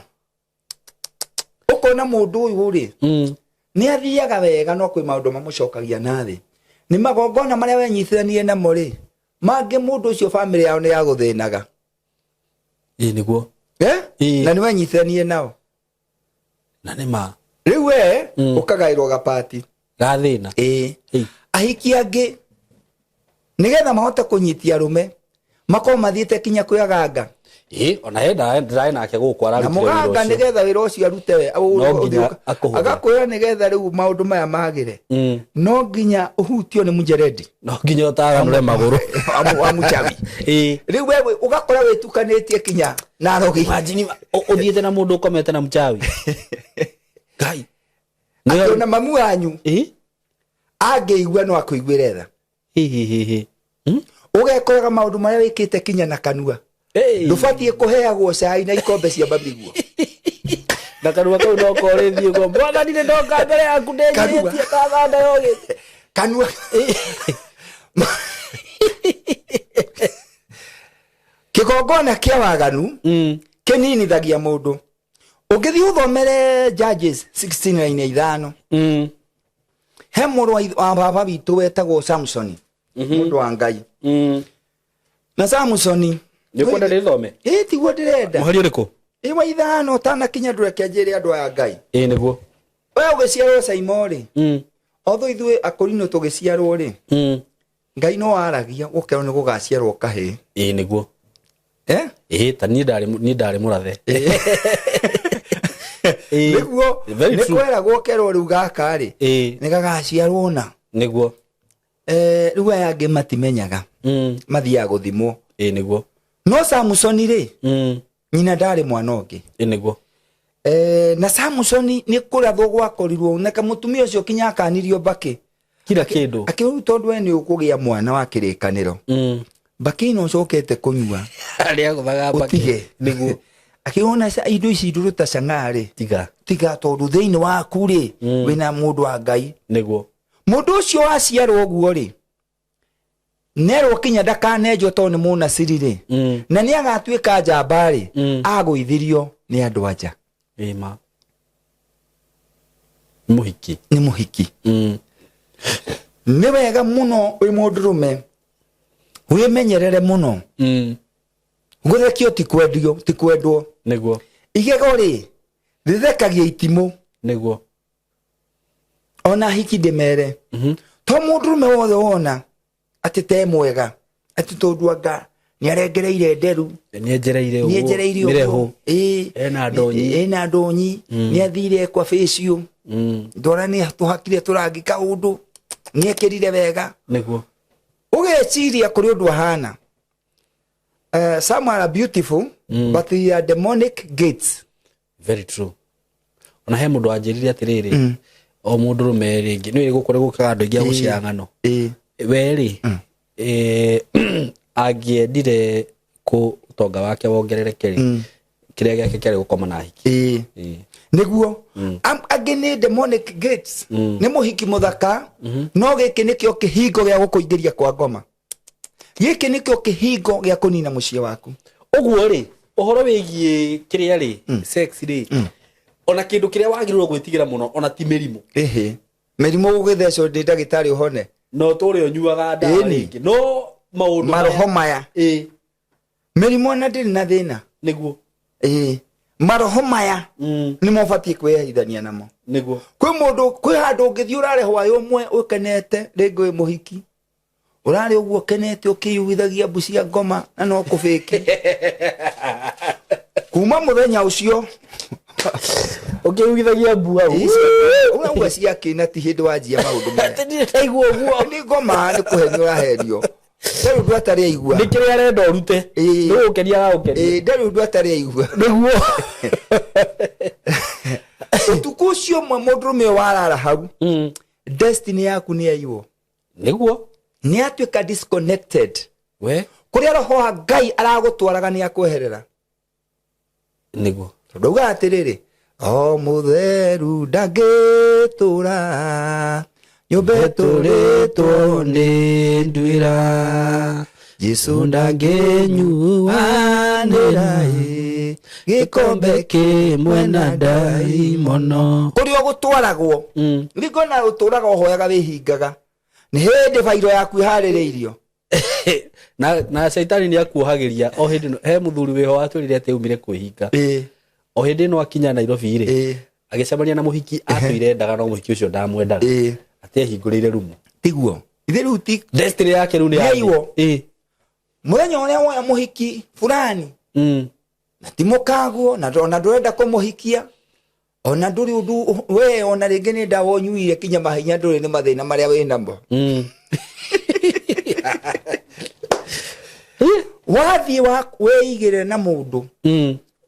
Ũkona mũndũ ũyũ rĩ, nĩ athiaga wega, no kwĩ maũndũ mamũcokagia na thĩ. Nĩ magongona marĩa wenyitithanirie namo rĩ, mangĩ mũndũ ũcio bamĩrĩ yao nĩ ya gũthĩnaga. Ĩĩ nĩguo. Eh? Ĩĩ. Na nĩ wenyitithanirie nao. Na nĩ ma. Rĩu we ũkagaĩrwo gapati. Gathĩna. Ĩĩ. Ĩĩ. Ahiki angĩ nĩgetha mahote kũnyitia arũme makorwo mathiĩte kinya kwĩ aganga. Ĩĩ, ona he ndĩrarĩ nake gũkũ Na ararutire wĩra mũganga ũcio. nĩgetha wĩra ũcio arute we, No nginya akũhũthĩre. Agakwĩra nĩgetha rĩu maũndũ maya magĩre. No nginya ũhutio nĩ mũnjeredi. No nginya ũtaganũre magũrũ. Wa mũchawi. Ĩĩ. Rĩu we ũgakora wĩtukanĩtie kinya na arogi. Imagine ũthiĩte na mũndũ ũkomete na mũchawi. Ngai. Atĩ ona mamu wanyu Ĩĩ. angĩigua no akũiguĩre tha. Hi, hi, hi, hi. Ũgekoraga maũndũ marĩa wĩkĩte kinya na kanua. Hey. Ndũbatiĩ kũheagwo cai na ikombe cia mamiguo. Na kanua kau no korĩthiĩ ũguo. Mwathani nĩ ndoka mbere yaku Kanua. ndĩnyihĩtie ta thanda yogĩte. Kanua. Kĩgongona kĩa waganu kĩninithagia mũndũ. Ũngĩthiĩ ũthomere Judges 16:5. He mũrũ wa baba witũ wetagwo Samsoni, mũndũ wa Ngai. Na Samsoni Nĩ ũkwenda ndĩthome? Ĩĩ, tiguo ndĩrenda. Mũhari ũrĩkũ? Ĩ wa 5 ũtanakinya ndũreke njĩre andũ aya Ngai. Ĩĩ nĩguo. We ũgĩciarwo Saimo rĩ, although ithuĩ akũrinũ tũgĩciarwo rĩ, Ngai no aragia gũkerwo nĩ gũgaciarwo kahĩĩ. Ĩĩ nĩguo. Eh? Ĩĩ, ta niĩ ndarĩ mũrathe. Ĩĩ. Nĩguo, Very nĩ true. kweragwo kerwo rĩu gaka rĩ, Ĩĩ. nĩ gagaciarwo na. Nĩguo. Rĩu aya angĩ matimenyaga. Mathiaga gũthimwo. Ĩĩ nĩguo. No Samusoni rĩ, nyina ndarĩ mwana ũngĩ. Ĩĩ nĩguo. Na Samusoni nĩ kũrathwo gwakorirwo na kamũtumia ũcio kinya akanirio mbakĩ. Kila kĩndũ. Akĩrwo tondũ we nĩ ũkũgĩa mwana wa kĩrĩkanĩro. Mbakĩ ĩno ũcokete kũnyua. Arĩa agũthaga mbakĩ. Ũtige. Nĩguo. Akĩona indo ici ndũrũ ta cang'aa rĩ. Tiga. Tiga tondũ thĩinĩ waku rĩ, wĩna mũndũ wa Ngai. Nĩguo. Mũndũ ũcio waciarwo ũguo rĩ, nerwo kinya ndakanenjwo tondũ nĩ mũnaciri rĩ, na nĩ agatuĩka njamba rĩ, agũithirio nĩ andũ anja. Ĩma. Nĩ mũhiki. Nĩ mũhiki. Nĩ wega mũno wĩ mũndũrũme wĩmenyerere mũno. Gũthekio ti kwendio, ti kwendwo. Nĩguo. Igego rĩ, rĩthekagia itimũ. Nĩguo. Ona hiki ndĩmere. To mũndũrũme wothe wona atĩ te mwega, atĩ tondũ anga nĩ arengereire nderu. Nĩ enjereire ũguo. Nĩ enjereire ũguo. Mĩrehu. Ĩĩ. Ena ndonyi. Ena ndonyi. Nĩ athire kwa facial. Ndora nĩ tũhakire tũrangi kaũndũ. Nĩ ekĩrire wega. Nĩguo. Ũgeciria kũrĩ ũndũ ahana. Some are beautiful, but they are demonic gates. Very true. Ona he mũndũ wanjĩrire atĩrĩrĩ, o mũndũ rũme rĩngĩ, nĩ gũkũ nĩ gũkaga andũ aingĩ a gũciara ng'ano. We rĩ, angĩendire kũ ũtonga wake wongerereke rĩ, kĩrĩa gĩake kĩarĩ gũkoma na ahiki. Nĩguo. Angĩ nĩ demonic gates. Nĩ mũhiki mũthaka, no gĩkĩ nĩkĩo kĩhingo gĩa gũkũingĩria kwa ngoma. Gĩkĩ nĩkĩo kĩhingo gĩa kũnina mũciĩ waku. Ũguo rĩ, ũhoro wĩgiĩ kĩrĩa rĩ, sex rĩ, ona kĩndũ kĩrĩa wagĩrĩirwo gwĩtigĩra mũno ona ti mĩrimũ. Ĩhĩ. Mĩrimũ gũgĩthecwo ndĩ ndagĩtarĩ ũhone. No tũrĩ ũnyuaga ndawa Ĩni. rĩngĩ. No maũndũ Maroho maya. Ĩĩ. Mĩrimũ ona ndĩrĩ na thĩna. Nĩguo. Ĩĩ. Maroho maya nĩmo ũbatiĩ kwĩyahithania namo. Nĩguo. Kwĩ mũndũ, kwĩ handũ ũngĩthiĩ ũrare hwaĩ ũmwe ũkenete, rĩngĩ wĩ mũhiki. Ũrarĩ ũguo ũkenete ũkĩiyuithagia mbu cia ngoma na no kũbĩki. Kuma mũthenya ũcio Ũkĩiyuithagia mbu hau. Ũraigua cia kĩna ti hĩndĩ wanjia maũndũ maya. Atĩ ndirĩ ndaigua ũguo. Nĩ ngoma nĩ kũhenio ũrahenio. Ndarĩ ũndũ atarĩ aigua. Nĩ kĩrĩa arenda ũrute. Ĩĩ. Nĩ gũkenia aragũkenia. Ĩĩ, ndarĩ ũndũ atarĩ aigua. Nĩguo. Ũtukũ ũcio ũmwe mũndũrũme ũyũ warara hau, destiny yaku nĩ yaiywo. Nĩguo. Nĩ atuĩka disconnected. We. Kũrĩa roho wa Ngai aragũtwaraga nĩ akweherera. Nĩguo. Tondũ augaga atĩrĩrĩ, o mũtheru ndangĩtũra nyũmba ĩtũrĩtwo nĩ nduĩra. Jesu ndangĩnyuanĩra ĩ gĩkombe kĩmwe na ndaimono. Kũrĩa ũgũtwaragwo ningona ũtũraga ũhoyaga wĩhingaga, nĩ hĩndĩ bairo yaku ĩharĩrĩirio. Na caitani nĩ akuohagĩria o hĩndĩ ĩno. He mũthuri wĩho watwĩrire atĩ aumire kwĩhinga o hĩndĩ ĩno akinya Nairobi rĩ, agĩcemania na mũhiki atũire endaga, no mũhiki ũcio ndamwendaga, atĩ ehingũrĩire rumu. Tiguo ithe rĩu ti destiny yake rĩu nĩ yathira. Nĩaiwo. Mũthenya ũrĩa woya mũhiki fulani na ti mũkaguo na ona ndũrenda kũmũhikia, ona ndũrĩ ũndũ we ona rĩngĩ nĩ ndawa ũnyuire kinya mahinya, ndũrĩ nĩ mathĩna marĩa wĩ namo. Wathiĩ wĩigĩrĩre na mũndũ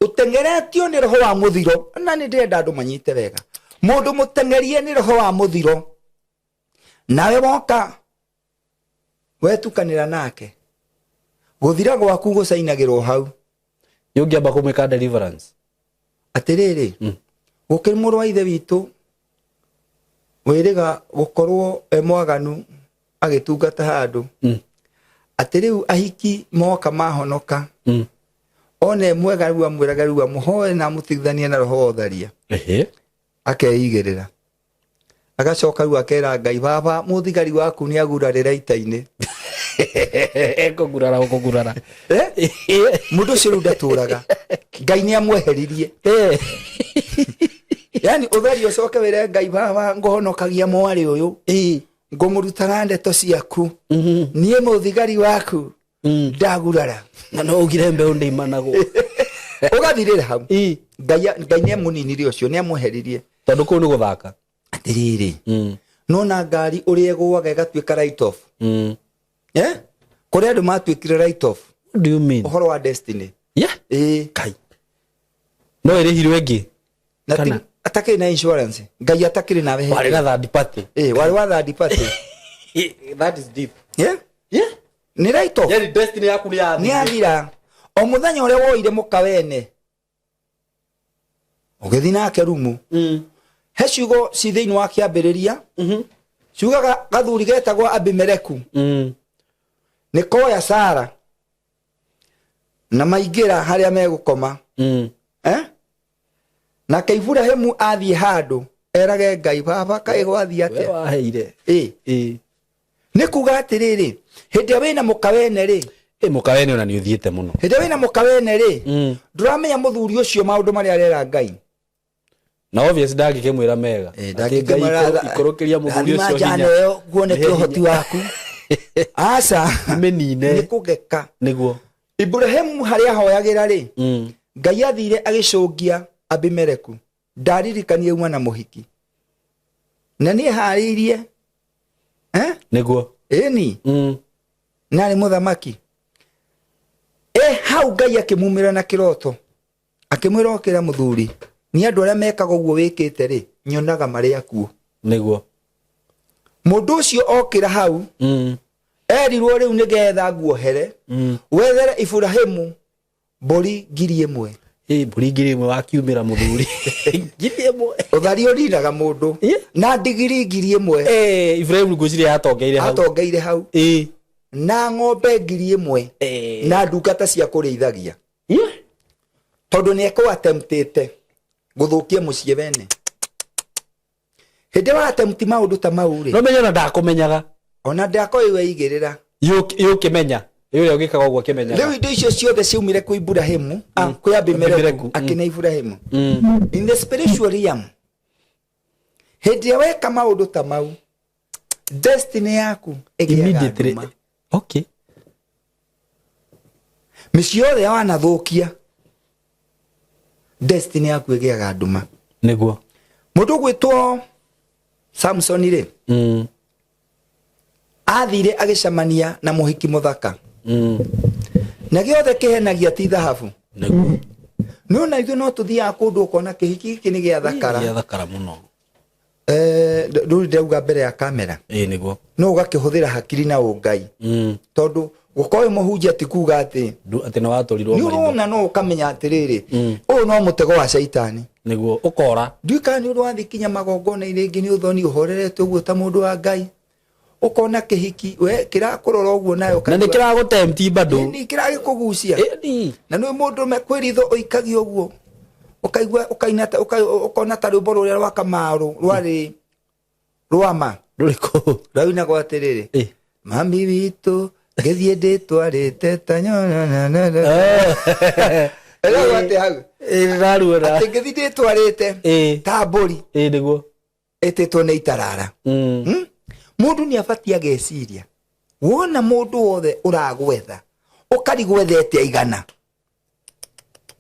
ũteng'eretio nĩ roho wa mũthiro, na nĩ ndĩrenda andũ manyite wega, mũndũ mũteng'erie nĩ roho wa mũthiro, nawe woka wetukanĩra nake, gũthira gwaku gũcainagĩrwo hau. Nĩ ũngĩamba kũmwĩka deliverance. Atĩrĩrĩ, gũkĩrĩ mũrũ wa ithe witũ wĩrĩga gũkorwo e mwaganu agĩtungata handũ, atĩ rĩu ahiki moka mahonoka, one mwega rĩu amwĩraga rĩu amũhoe na amũtigithanie na roho wa ũtharia. Akeigĩrĩra, agacoka rĩu akera Ngai, baba, mũthigari waku nĩ agurarĩra ita-inĩ. Ekũgurara gũkũgurara. Eh? Mũndũ ũcio rĩu ndatũraga, Ngai nĩ amweheririe. Yani ũtheri ũcoke wĩre Ngai, baba, ngũhonokagia mwarĩ ũyũ, ngũmũrutaga ndeto ciaku, niĩ mũthigari waku ndagurara. Na no ugire mbeũ ndĩimanagwo. Ũgathirĩra hau. Ngai nĩ amũninire ũcio, nĩ amweheririe. Tondũ kũu nĩ gũthaka. Atĩrĩrĩ, nona ngari ũrĩa ĩgũaga ĩgatuĩka write off. Eh? Kũrĩ andũ matuĩkire write off. What do you mean? Ũhoro wa destiny. Ĩĩ. Kai no ĩrĩhirwo ĩngĩ. Na ti Kana? atakĩrĩ na insurance, Ngai atakĩrĩ nawe hĩndĩ Warĩ ĩyo. na third party. Ĩĩ, warĩ wa third party. That is deep. Yeah? Nĩ write off. Yani destiny yaku nĩ yathira. Nĩ athira o mũthenya ũrĩa woire mũka wene ũgĩthiĩ nake rumu. He ciugo ci thĩinĩ wa Kĩambĩrĩria ciugaga gathuri getagwo Abimeleku nĩ koya Sara na maingĩra harĩa megũkoma. Eh? Nake Iburahĩmu athiĩ handũ erage Ngai, baba, kaĩ gwathiĩ We atĩa? Waheire. Ĩ. Nĩ kuga atĩrĩrĩ, hĩndĩ ĩrĩa wĩna mũka wene rĩ, Ĩ, mũka wene ona nĩ ũthiĩte mũno. Hĩndĩ ĩrĩa wĩna mũka wene rĩ, ndũramenya mũthuri ũcio maũndũ marĩa arera Ngai. Na obvious ndangĩkĩmwĩra mega. Eh, Atĩ ndangĩkĩmwĩra Ngai ikũrũkĩria mũthuri rathima ũcio njana hinya. ĩyo nguone Nĩhe kĩ ũhoti hinya. waku, aca. Mĩnine. Nĩ kũgeka. Nĩguo. Iburahĩmu harĩa ahoyagĩra rĩ, Ngai athire agĩcũngia Abimeleku, ndaririkanie uma na mũhiki na niĩ harĩirie, eh? Nĩguo. Ĩni. Narĩ mũthamaki e hau, Ngai akĩmumĩra na kĩroto akĩmwĩra, okĩra mũthuri, nĩ andũ arĩa mekaga ũguo wĩkĩte rĩ, nyonaga marĩ akuũ. Mũndũ ũcio okĩra hau, erirwo rĩu nĩgetha nguohere, wethere Iburahĩmu mbũri 1000. Ĩ, mbũri 1000 wakiumĩra mũthuri, 1000. Ũthari ũrinaga mũndũ. Na ndigiri 1000. Eh, Ibrahim ngwĩciria yatongeire hau. Atongeire hau. Na ng'ombe 1000 na ndungata cia kũrĩithagia, tondũ nĩ ekũ attemptĩte gũthũkia mũciĩ wene. Hĩndĩ wa attempt maũndũ ta mau rĩ, No menya ona ndakũmenyaga. Ona ndakoĩ weigĩrĩra. Yũkĩmenya ũrĩa ũgĩkaga ũguo akĩmenyaga. Rĩu indo icio ciothe ciaumire kwĩ Iburahĩmu, kwĩ Abimeleku. Abimeleku, Akĩne Iburahĩmu. In the spiritual realm, hĩndĩ ĩrĩa weka maũndũ ta mau, destiny yaku ĩgĩaga Immediately. nduma. Mĩciĩ yothe wanathũkia, destiny yaku ĩgĩaga nduma. Mũndũ ũgwĩtwo Samson rĩ, athire agĩcemania na mũhiki mũthaka, na gĩothe kĩhenagia ti thahabu. Nĩ ona ithuĩ no tũthiaga kũndũ ũkona kĩhiki gĩkĩ nĩ gĩathakara. Gĩathakara mũno. Eh, ndũrĩ ndauga mbere ya kamera. Ĩ, nĩguo. No ũgakĩhũthĩra hakiri na ũngai, tondũ Gũkorwo wĩ mũhunjia ti kuga atĩ Atĩ nĩ watũrirwo nĩ maitho. Ũrona, no ũkamenya atĩrĩrĩ, ũyũ no mũtego wa caitani. Nĩguo ũkora. Ndiũĩ kana nĩ ũrĩ wathiĩ kinya magongona-inĩ rĩngĩ nĩ ũthoni ũhorerete ũguo ta mũndũ wa Ngai, ũkona kĩhiki we kĩrakũrora ũguo nayo. Na nĩ kĩragũtemti bado. Nĩ kĩragĩkũgucia. Ĩni. Na nĩ mũndũ me kwĩ ritho ũikagia ũguo, ũkaigua ũkaina ũkona ta rwĩmbo rũrĩa rwa Kamaru rwarĩ rwama. Rũrĩkũ? Rwainagwo atĩrĩrĩ, "Mami witũ ngĩthiĩ ndĩtwarĩte ta nyona." Ĩragwo atĩ hau? Ĩraruona. Atĩ ngĩthiĩ ndĩtwarĩte ta mbũri Ĩ, nĩguo. ĩtĩtwo nĩ itarara. Mũndũ nĩ abatiĩ ageciria, wona mũndũ wothe ũragwetha ũkarigwethete aigana.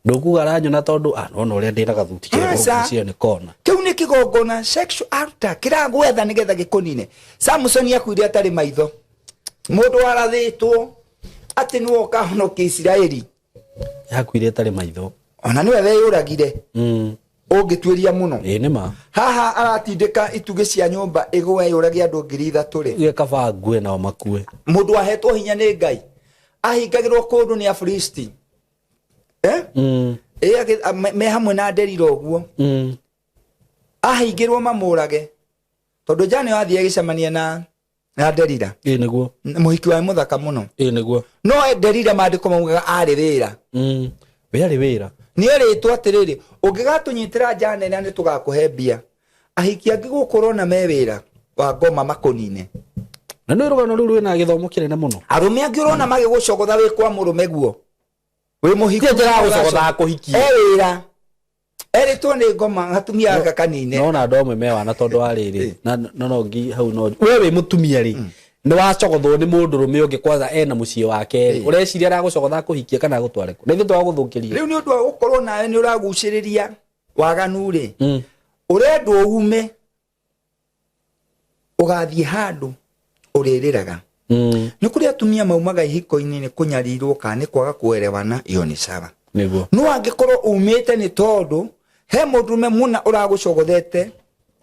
Ndũkuga aranyona tondũ nona ũrĩa ndĩna gathuti. Aca. Kĩrĩa nĩ kona. Kĩu nĩ kĩgongona, sexual altar, kĩragwetha nĩgetha gĩkũnine. Samson akuire atarĩ maitho, mũndũ warathĩtwo atĩ nĩwe ũkahonokia Isiraeli. Yakuire ĩtarĩ maitho. Ona nĩwe weyũragire. Ũngĩtuĩria mũno. Ĩ, nĩ ma. Haha aratindĩka itugĩ cia nyũmba ĩgwe yũrage andũ 3000 rĩ. Uge kaba ngue nao makue. Mũndũ wahetwo hinya nĩ Ngai ahingagĩrwo kũndũ nĩ Afilisti, eh? Ĩ, me hamwe na Nderira ũguo. Ahingĩrwo mamũrage tondũ jana athiĩ agĩcemania na Nderira. Ĩ, nĩguo. Mũhiki wa mũthaka mũno. Ĩ, nĩguo. No Nderira maandĩko maugaga arĩ wĩra. We arĩ wĩra. Nĩ erĩtwo atĩrĩrĩ, ũngĩgatũnyitĩra njana ĩrĩa nĩ tũgakũhe mbia. Ahiki angĩ gũkũ ũrona me wĩra wa ngoma makũnine. Na nĩ rũgano rũu rwĩna gĩthomo kĩnene mũno. Arũme angĩ ũrona magĩgũcogotha wĩ kwa mũrũme guo wĩ mũhiku. Ti njĩra ya gũcogotha kũhikie. E wĩra erĩtwo nĩ ngoma gatumia gaka kanine. Nona andũ amwe me wana tondũ wa rĩrĩ na no ngi hau no we wĩ mũtumia rĩ, nĩ wacogothwo nĩ mũndũ rũme ũngĩ kwanza ena mũciĩ wake rĩ, ũreciria aragũcogotha kũhikia kana agũtware kũ na ithuĩ twagũthũkĩria. Rĩu nĩ ũndũ wa gũkorwo nawe nĩ ũragucĩrĩria waganu rĩ, ũrendwo ume ũgathiĩ handũ ũrĩrĩraga. Nĩ kũrĩ atumia maumaga ihiko-inĩ nĩ kũnyarirwo kana nĩ kwaga kuelewana, iyo nĩ sawa. No angĩkorwo umĩte nĩ tondũ he mũndũrũme mũna ũragũcogothete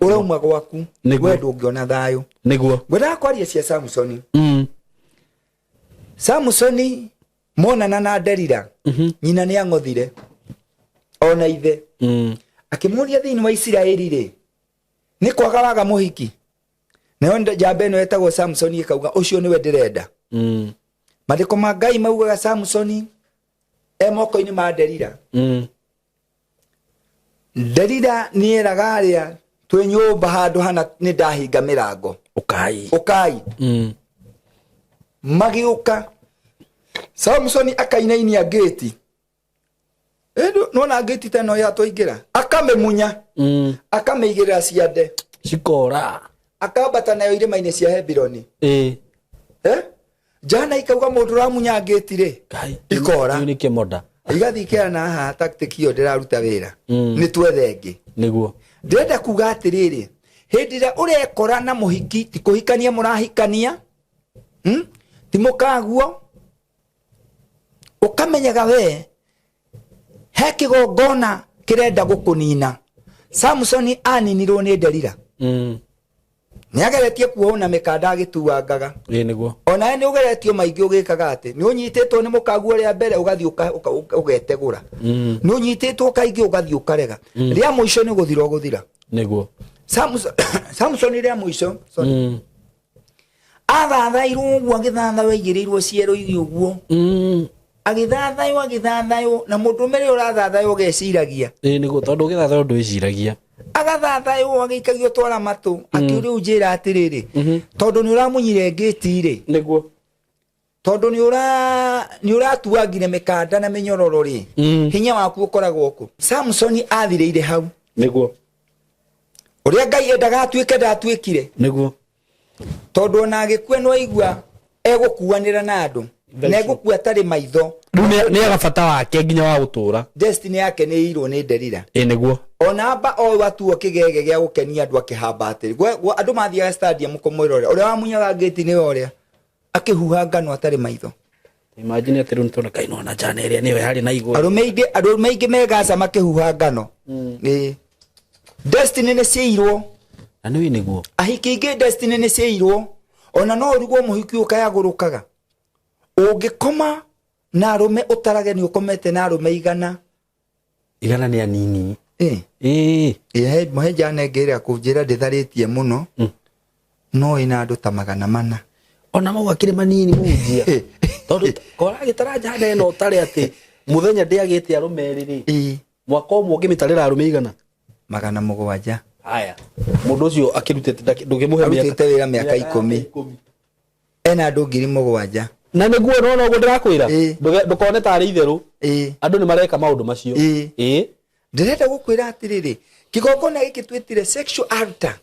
ũrauma gwaku, we ndũngĩona thayũ. Ngwendaga kwaria cia Samsoni. Samsoni monana na Delila, nyina nĩ ang'othire ona ithe. Akĩmũria, thĩinĩ wa Isiraeli rĩ, nĩ kwaga waga mũhiki? Nayo njamba ĩno ĩtagwo Samsoni ĩkauga, ũcio nĩwe ndĩrenda. Maandĩko ma Ngai maugaga Samsoni e moko-inĩ ma Delila. Delila nĩ eraga arĩa twĩ nyũmba handũ hana, nĩ ndahinga mĩrango. Ũkai. Ũkai. Magĩũka, Samsoni akainainia ngĩti. Nona ngĩti ta ĩno ya twaingĩra, akamĩmunya, akamĩigĩrĩra ciande. Cikora. Akambata nayo irĩma-inĩ cia Hebironi. Eh? Jana ikauga mũndũ ũramunya ngĩti rĩ, Ngai. Ikora. Kĩu nĩ kĩmonda. Igathiĩ ikera haha tactic ĩyo ndĩraruta wĩra, nĩ twethe ĩngĩ. Ndĩrenda kuga atĩrĩrĩ, hĩndĩ ĩrĩa ũrekora na mũhiki, ti kũhikania mũrahikania, Ti mũkaguo, ũkamenyaga we he kĩgongona kĩrenda gũkũnina. Samsoni aninirwo nĩ Delila. Nĩ ageretie kuohwo na mĩkanda agĩtuangaga. Ĩ, nĩguo. Onawe nĩ ũgeretio maingĩ ũgĩkaga atĩ nĩ ũnyitĩtwo nĩ mũkaguo rĩa mbere, ũgathiĩ ũgetegũra. Nĩ ũnyitĩtwo kaingĩ, ũgathiĩ ũkarega. Rĩa mũico nĩ gũthira ũgũthira. Samsoni rĩa mũico, sorry, athathairwo ũguo, agĩthathayo aigĩrĩirwo ciero iria ũguo. Agĩthathaywo, agĩthathaywo, na mũndũ ũrĩa ũrathathaywo ũgeciragia. Ĩ, nĩguo, tondũ ũgĩthathayo ndwĩciragia. Agathathaywo agĩikagio twara matũ, akĩũria, rĩu njĩra atĩrĩrĩ, tondũ nĩ ũramunyire ngĩti rĩ, tondũ nĩ ũratuangire mĩkanda na mĩnyororo rĩ, hinya waku ũkoragwo kũ? Samsoni athirĩire hau. Ũrĩa Ngai endaga atuĩke ndatuĩkire. Tondũ ona agĩkua no aigua egũkuanĩra na andũ na egũkua atarĩ maitho. Rĩu nĩ aga bata wake nginya wa gũtũra. Destiny yake nĩ ĩirwo nĩ Delila. Ĩ, nĩguo. Ona amba o atuo kĩgege gĩa gũkenia andũ, akĩhamba atĩrĩ, andũ mathiaga stadium kũmwĩrorera, ũrĩa wamunyaga ngĩti nĩwe ũrĩa akĩhuha ngano atarĩ maitho. Imagine atĩ rĩu nĩtũona kaĩ nona njana ĩrĩa nĩyo yarĩ na igũrũ. Arũme aingĩ me Gaza makĩhuha ngano. Ĩ. Destiny nĩ ciairwo. Na nĩ nĩguo. Ahiki aingĩ destiny nĩ ciairwo. Ona no ũrigwo mũhiki ũyũ kayagũrũkaga. Ũngĩkoma na arũme ũtarage nĩ ũkomete na arũme 100. 100 nĩ anini. Ĩ. Ĩ. Ĩ, he njana ĩngĩ ĩrĩa kũnjĩra ndĩtharĩtie mũno. No ĩna andũ ta 400. Ona mau akĩrĩ manini mũhunjia. Tondũ koragĩtara njana ĩno ũtarĩ atĩ mũthenya ndĩagĩte arũme erĩ rĩ. Ĩ. Mwaka ũmwe ũngĩmĩtarĩra arũme 100? 700. Haya. Mũndũ ũcio akĩrutĩte ndũngĩmũhe mĩaka. Arutĩte wĩra mĩaka 10. Ena andũ 7,000. Na nĩguo no noguo ndĩrakwĩra. Ĩ. Ndũkone tarĩ itherũ. Ĩ. Andũ nĩ mareka maũndũ macio. Ĩ. Ĩ. Ndĩrenda gũkwĩra atĩrĩrĩ, kĩgongona gĩkĩ twĩtire sexual altar.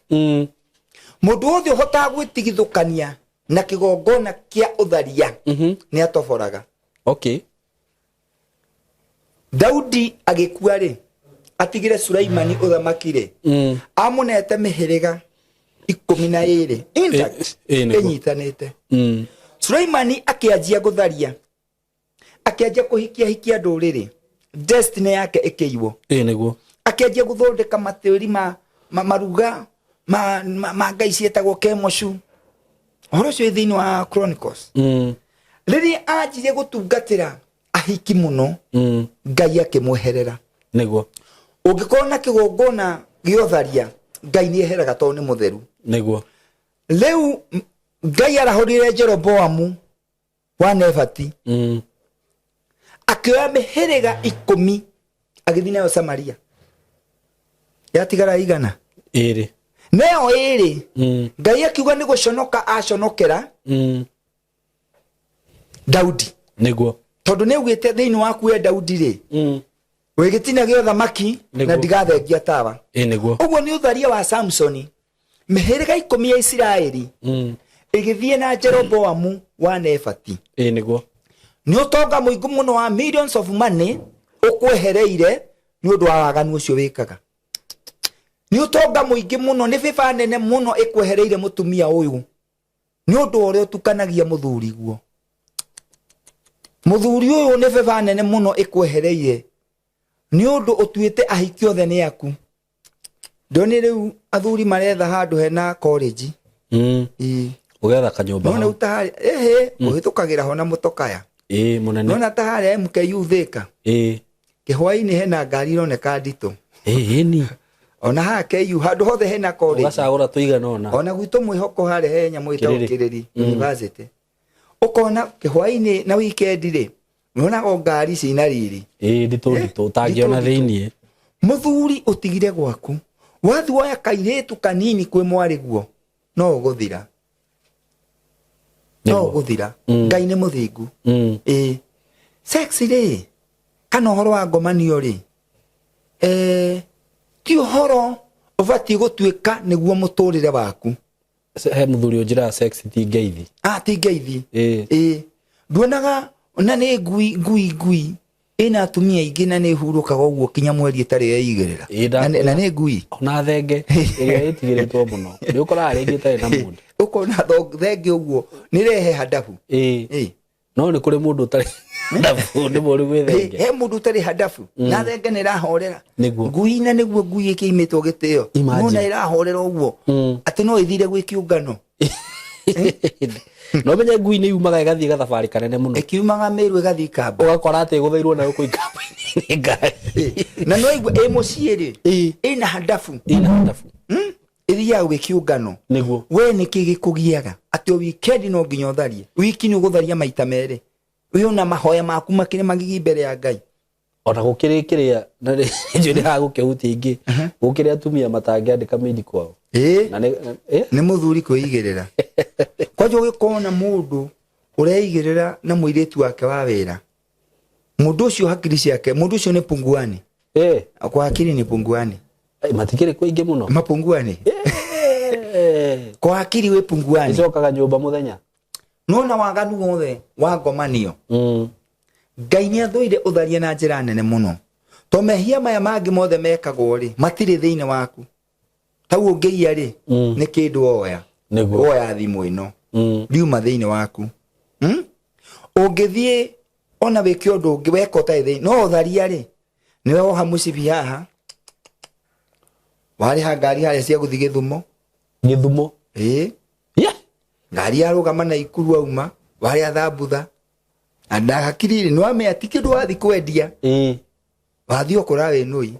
Mũndũ wothe ũhotaga gwĩtigithũkania na kĩgongona kĩa ũtharia nĩ atoboraga. Okay. Daudi agĩkua rĩ, atigire Sulaimani ũthamaki rĩ, amũnete mĩhĩrĩga 12 intact, Nĩguo. ĩnyitanĩte. Sulaimani akĩanjia gũtharia, akĩanjia kũhikia hikia ndũrĩrĩ, destiny yake ĩkĩiywo. Nĩguo. Akĩanjia gũthondeka matĩri ma maruga ma ngai ciĩtagwo Kemoshu. Ũhoro ũcio wĩ thĩinĩ wa Chronicles. Rĩrĩa anjirie gũtungatĩra ahiki mũno, Ngai akĩmweherera. Nĩguo. Ũngĩkorwo na kĩgongona gĩa ũtharia, Ngai nĩ eheraga tondũ nĩ mũtheru. Nĩguo. Rĩu Ngai arahũrire Jeroboamu wa Nebati. Akĩoya mĩhĩrĩga 10 agĩthiĩ nayo Samaria. Yatigara 100? 2. Nayo 2. Ngai akiuga nĩ gũconoka aconokera Daudi. Nĩguo. Tondũ nĩ augĩte thĩinĩ waku we Daudi rĩ, wĩ gĩtina gĩa ũthamaki na Nĩguo. ndigathengia tawa. Nĩguo. Ũguo nĩ ũtharia wa Samsoni. Mĩhĩrĩga 10 ya Isiraeli ĩgĩthiĩ na Jeroboamu wa Nebati. Nĩguo. Nĩ ũtonga mũingĩ mũno wa millions of money ũkwehereire nĩ ũndũ wa waganu ũcio wĩkaga. Nĩ ũtonga mũingĩ mũno, nĩ bĩba nene mũno ĩkwehereire mũtumia ũyũ nĩ ũndũ wa ũrĩa ũtukanagia mũthuri guo. Mũthuri ũyũ nĩ bĩba nene mũno ĩkwehereire nĩ ũndũ ũtuĩte ahiki othe nĩ aku. Ndoni rĩu athuri maretha handũ hena college. Ĩ. Ũgetha kanyũmba Nona hau. uta harĩa, ĩhĩ, ũhĩtũkagĩra ho na mũtokaya. Ĩ, mũnene. Nona ta harĩa MKU Thika. Ĩ. Kĩhwainĩ hena ngari ironeka nditũ. Ĩ, ĩni. Ona haha KU handũ hothe hena college. Ũgacagũra tũigana ũna. Ona gwitũ mwĩhoko harĩa he nyamũ ĩtagwo Kĩrĩrĩ. Kĩrĩri University. Ũkona kĩhwainĩ na weekend rĩ, nĩwonaga o ngari cina riri. Ĩ, nditũ nditũ, ũtangĩona Nditũ nditũ. thĩiniĩ. Mũthuri ũtigire gwaku, wathi woya kairĩtu kanini kwĩ mwarĩ guo, no ũgũthira. No Nĩguo. ũgũthira. Ngai nĩ mũthingu. Ĩ. Sex rĩ, kana ũhoro wa ngomanio rĩ, ti ũhoro ũbatiĩ gũtuĩka nĩguo mũtũrĩre waku. He mũthuri ũnjĩraga sex ti ngeithi. Ti ngeithi. Ĩ. Ĩ. Nduonaga na nĩ ngui, ngui, ngui. Ĩna atumia aingĩ na nĩ ĩhurũkaga ũguo kinya mweri ĩtarĩ yeigĩrĩra. Ĩ, Na nĩ ngui. Ona thenge ĩrĩa ĩtigĩrĩtwo mũno. Nĩ ũkoraga rĩngĩ ĩtarĩ na mũndũ. Ũkona thenge ũguo nĩ rehe handabu. Ĩ. Ĩ. No nĩ kũrĩ mũndũ ũtarĩ handabu, nĩ mũru gwĩ thenge. He mũndũ ũtarĩ handabu. Na thenge nĩ ĩrahorera. Nĩguo. Ngui na nĩguo ngui ĩkĩimĩtwo gĩtĩo. Imagine. Nona ĩrahorera ũguo. Atĩ no ĩthire gwĩ kĩũngano. No menye ngui nĩ yumaga ĩgathiĩ gathabarĩ kanene mũno. Ĩkiumaga Meru ĩgathiĩ Ikamba. Ũgakora atĩ ĩgũthĩirwo nayo kũu Ikamba-inĩ nĩ ngari. Na no ĩigua ĩ mũciĩ rĩ, Ĩ. ĩna handabu. Ĩna handabu. Ĩthiaga gwĩ kĩũngano. Nĩguo. We nĩkĩ gĩkũgiaga? Atĩ o weekend no nginya ũtharie. Wiki nĩ ũgũtharia maita merĩ. Wĩ ona mahoya maku makĩrĩ magigi mbere ya Ngai. Ona gũkĩrĩ kĩrĩa, na nĩ njũĩ nĩ hagũkĩhutia ingĩ. Gũkĩrĩ atumia matangĩandĩka maid kwao. Ĩ. Na nĩ, ĩ? Nĩ mũthuri kwĩigĩrĩra. Kwanja ũgĩkona mũndũ ũreigĩrĩra na mũirĩtu wake wa wĩra. Mũndũ ũcio hakiri ciake, mũndũ ũcio nĩ punguani. Ĩ. Kwa hakiri nĩ punguani. Ĩ, matikĩrĩ kũingĩ mũno. Mapunguani. Ĩ. Kwa hakiri wĩ punguani. Ĩcokaga nyũmba mũthenya. Nona waganu wothe wa ngomanio. Ngai nĩ athũire ũtharia na njĩra nene mũno. To mehia maya mangĩ mothe mekagwo rĩ, matirĩ thĩinĩ waku. Tau ũngĩiya rĩ, nĩ kĩndũ woya. Nĩguo. Woya thimũ ĩno. Riuma thĩinĩ waku. Ũngĩthiĩ ona wĩke ũndũ ũngĩ weka ũtarĩ thĩinĩ, no ũtharia rĩ, nĩwe woha mũcibi haha. Warĩha ngari harĩa cia gũthiĩ Gĩthumo. Gĩthumo? Ĩĩ. Yeah. Ngari yarũgama na Ikuru auma, warĩa thambutha. Na hakiri rĩ nĩwamenya ti kĩndũ wathi kwendia. Wathiĩ ũkũra wĩ nũi,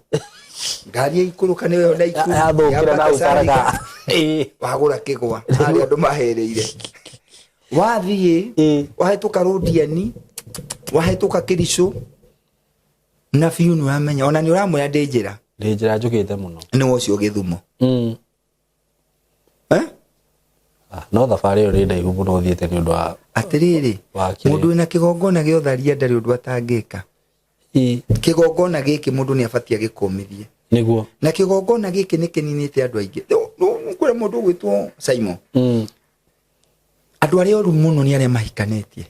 ngari ĩikũrũka nĩyo na ikuru. Yathũkĩra yambata na ũcaraga. Carika, wagũra kĩgwa harĩa andũ maherĩire, wathiĩ wahĩtũka rũndiani, wahĩtũka kĩricũ na biũ nĩwamenya ona nĩ ũramwĩra ndĩ njĩra. Ndĩ njĩra njũkĩte mũno. Nĩ ũcio gĩthumo. Eh? Ah, no thabarĩ ĩyo nĩ ndaihu mũno ũthiĩte nĩ ũndũ wa Atĩrĩrĩ, wa kĩrĩa. Mũndũ wĩna kĩgongona gĩa ũtharia ndarĩ ũndũ atangĩka. Kĩgongona gĩkĩ mũndũ nĩ abatiĩ agĩkũmithie. Nĩguo. Na kĩgongona gĩkĩ nĩ kĩninĩte andũ aingĩ. Kũrĩ mũndũ ũgwĩtwo Simon. Andũ arĩa oru mũno nĩ arĩa mahikanĩtie.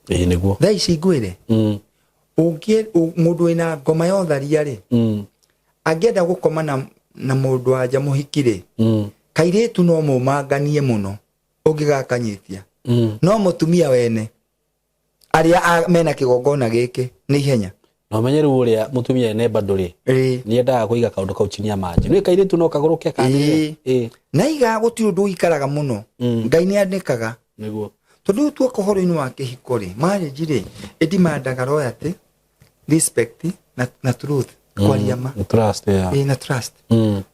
Ĩĩ nĩguo. Thaa ici ngwĩre, ũngĩ mũndũ wĩna ngoma ya ũtharia rĩ, angĩenda gũkoma na mũndũ wa nja mũhiki rĩ, kairĩtu no mũmanganie mũno ũngĩgakanyitia. No mũtumia wene arĩa mena kĩgongona gĩkĩ nĩ ihenya. Na ũmenye rĩu ũrĩa mũtumia ene bado rĩ, nĩ endaga kũiga kaũndũ kau chini ya maji. Nĩ kairĩtu no kagũrũke kanĩrĩre. Ĩĩ. Na iga gũtirĩ ũndũ ũikaraga mũno. Ngai nĩ anĩkaga. Nĩguo. Tondũ rĩu tuoka ũhoro-inĩ wa kĩhiko rĩ, marriage rĩ, ĩdimandaga loyalty, respect na truth, kwaria ma. Trust, yeah. Ĩĩ, na trust.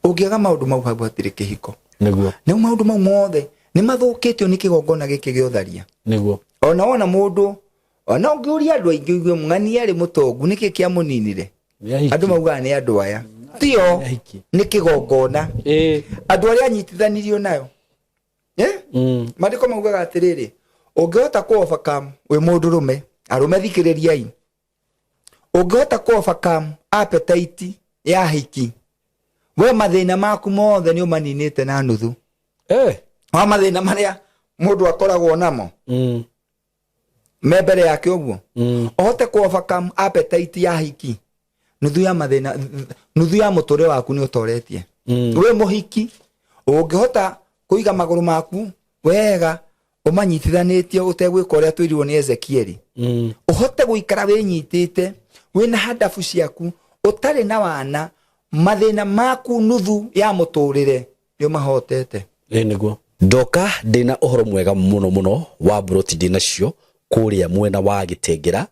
Ũngĩaga maũndũ mau hau hatirĩ kĩhiko. Nĩguo. Nĩu maũndũ mau mothe nĩ mathũkĩtio nĩ kĩgongona gĩkĩ gĩa ũtharia. Nĩguo. Ona wona mũndũ, ona ũngĩũria andũ aingĩ ũigue ng'ania arĩ mũtongu nĩkĩ kĩamũninire? Nĩ ahiki. Andũ maugaga nĩ andũ aya. Tio, Nĩ ahiki. nĩ kĩgongona. Andũ arĩa anyitithanirio nayo. Maandĩko maugaga atĩrĩrĩ, ũngĩhota kũ overcome wĩ mũndũrũme, arũme thikĩrĩriai. Ũngĩhota kũ overcome appetite ya hiki, we mathĩna maku mothe nĩ ũmaninĩte na nuthu. Wa mathĩna marĩa mũndũ akoragwo namo. Me mbere yake ũguo. Ũhote kũ overcome appetite ya hiki, nuthu ya mathĩna, nuthu ya mũtũrĩre waku nĩ ũtoretie. Wĩ mũhiki, ũngĩhota kũiga magũrũ maku wega, ũmanyitithanĩtie ũtegwĩka ũrĩa twĩrirwo nĩ Ezekieli. Ũhote gũikara wĩnyitĩte, wĩna handabu ciaku, ũtarĩ na wana, mathĩna maku nuthu ya mũtũrĩre nĩ ũmahotete. Ĩĩ nĩguo. Ndoka ndĩna ũhoro mwega mũno mũno wa mburoti ndĩnacio kũrĩa mwena wa Gĩtengera.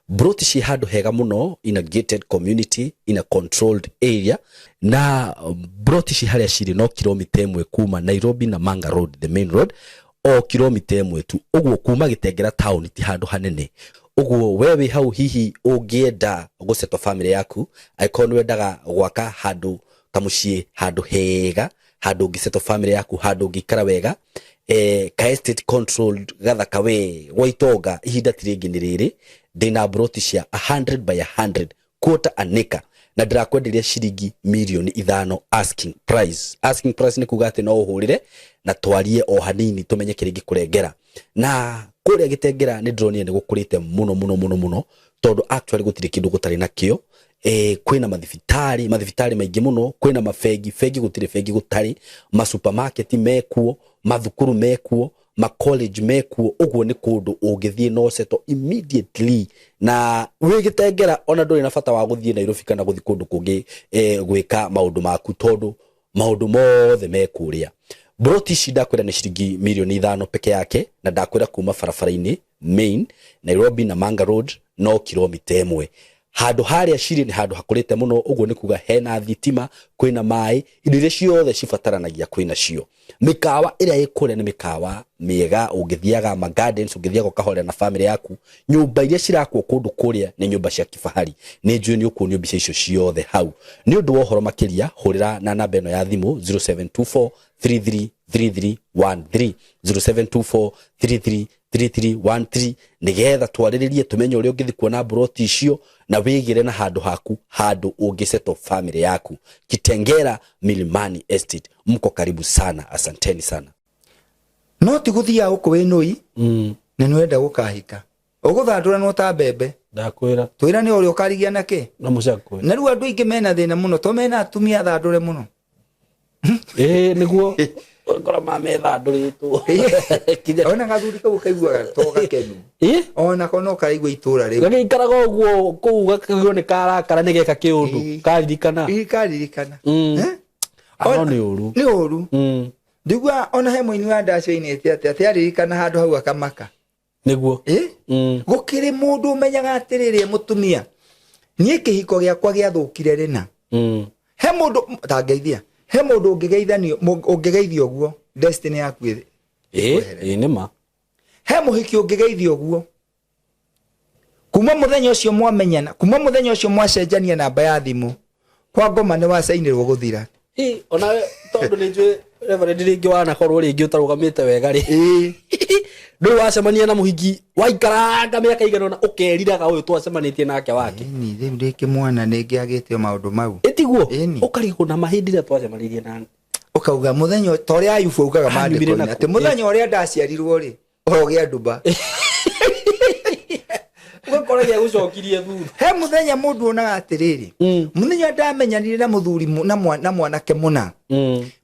Mburoti ciĩ handũ hega mũno in a gated community in a controlled area, na mburoti ci harĩa cirĩ no kilomita ĩmwe kuma Nairobi na Manga Road, the main road, o kilomita ĩmwe tu. Ũguo kuma Gĩtengera town ti handũ hanene. Ũguo we wĩ hau hihi ũngĩenda gũsettle family yaku, angĩkorwo nĩ wendaga gwaka handũ kamũciĩ, handũ hega, handũ ũngĩsettle family yaku, handũ ũngĩikara wega, ka estate controlled gathaka we gwa itonga, ihinda ti rĩngĩ nĩ rĩrĩ. Ndĩna mburoti cia 100 by 100 quarter an acre, na ndĩrakwenderia ciringi mirioni 5 asking price. Asking price nĩ kuga atĩ no ũhũrĩre na twarie o hanini tũmenye kĩrĩa ingĩkũrengera. Na kũrĩa Gĩtengera nĩ ndĩronire nĩ gũkũrĩte mũno mũno mũno mũno, tondũ actually gũtirĩ kĩndũ gũtarĩ nakĩo. Kwĩna mathibitarĩ, mathibitarĩ maingĩ mũno, kwĩna mabengi, bengi gũtirĩ bengi gũtarĩ, masupermarket mekuo, mathukuru mekuo, ma college mekuo. Ũguo nĩ kũndũ ũngĩthiĩ no settle immediately, na wĩ Gĩtengera ona ndũrĩ na bata wa gũthiĩ Nairobi kana gũthiĩ kũndũ kũngĩ, gwĩka maũndũ maku, tondũ maũndũ mothe me kũrĩa. Mburoti ici ndakwĩra nĩ ciringi mirioni 5 peke yake, na ndakwĩra kuma barabara-inĩ main Nairobi na Manga Road no kilomita ĩmwe. Handũ harĩa cirĩ nĩ handũ hakũrĩte mũno, ũguo nĩ kuga hena thitima, kwĩna maĩ, indo iria ciothe cibataranagia kwĩna cio. Mĩkawa ĩrĩa ĩ kũrĩa nĩ mĩkawa mĩega, ũngĩthiaga ma gardens, ũngĩthiaga ũkahorera na family yaku. Nyũmba iria cirakwo kũndũ kũrĩa nĩ nyũmba cia kifahari. Nĩ njũĩ nĩ ũkuonio mbica icio ciothe hau. Nĩ ũndũ wa ũhoro makĩria, hũrĩra na namba ĩno ya thimũ 0724 33 3313, 0724 33 3313, nĩgetha twarĩrĩrie tũmenye ũrĩa ũngĩthiĩ kuona mburoti icio na wĩgĩre na handũ haku, handũ ũngĩsettle family yaku. Kitengela Milimani Estate, mko karibu sana, asanteni sana. No ti gũthiaga gũkũ wĩ nũi, na nĩ ũrenda gũkahika, ũgũthandũranwo ta mbembe. Ndakwĩra. Twĩra nĩ ũrĩa ũkarigia na kĩ? Na mũcakwe. Na rĩu andũ aingĩ mena thĩna mũno, to mena atumia thandũre mũno. Ĩĩ nĩguo. Ũgakora mamethandũrĩtwo. Kinya- Ona gathuri kau kaiguaga to gakenu. Ona ko no karaigua itũra rĩu. Gagĩikaraga ũguo kũu gakagio nĩ karakara nĩ geka kĩũndũ. Karirikana. Ĩĩ, karirikana. Ano nĩ ũru. Nĩ ũru. Ndigua ona he mũini wa ndacio ainĩte atĩ aririkana handũ hau akamaka. Nĩguo. Ĩ? Gũkĩrĩ mũndũ ũmenyaga atĩrĩrĩ, mũtumia, niĩ kĩhiko gĩakwa gĩathũkire rĩna. He mũndũ tangeithia, he mũndũ ũngĩgeithanio, ũngĩgeithio ũguo destiny yaku Ĩ, ĩ nĩ ma. He mũhiki ũngĩgeithio ũguo kuma mũthenya ũcio mwamenyana, kuma mũthenya ũcio mwacenjania namba ya thimũ, kwa ngoma nĩ wacainĩrwo gũthira. Ĩ, ona tondũ nĩ njũĩ Reverend, rĩngĩ wanakorwo rĩngĩ ũtarũgamĩte wega rĩ, ndũĩ wacemania na mũhiki waikaranga mĩaka igana ũna, ũkeriraga ũyũ twacemanĩtie nake wake. Ĩni, rĩu ndĩ kĩmwana nĩ ngĩagĩte maũndũ mau. Ĩtiguo? Ĩni. Ũkarigwo na mahĩndĩ ĩrĩa twacemanirie na Ũkauga mũthenya ta ũrĩa Ayubu augaga Anyumire maandĩko-inĩ naku. atĩ mũthenya ũrĩa ndaciarirwo rĩ, ũrogĩa nduba. Ũgakora gĩagũcokirie thutha. He mũthenya mũndũ onaga atĩrĩrĩ, mũthenya ũrĩa ndamenyanire na mũthuri na mwanake mũna,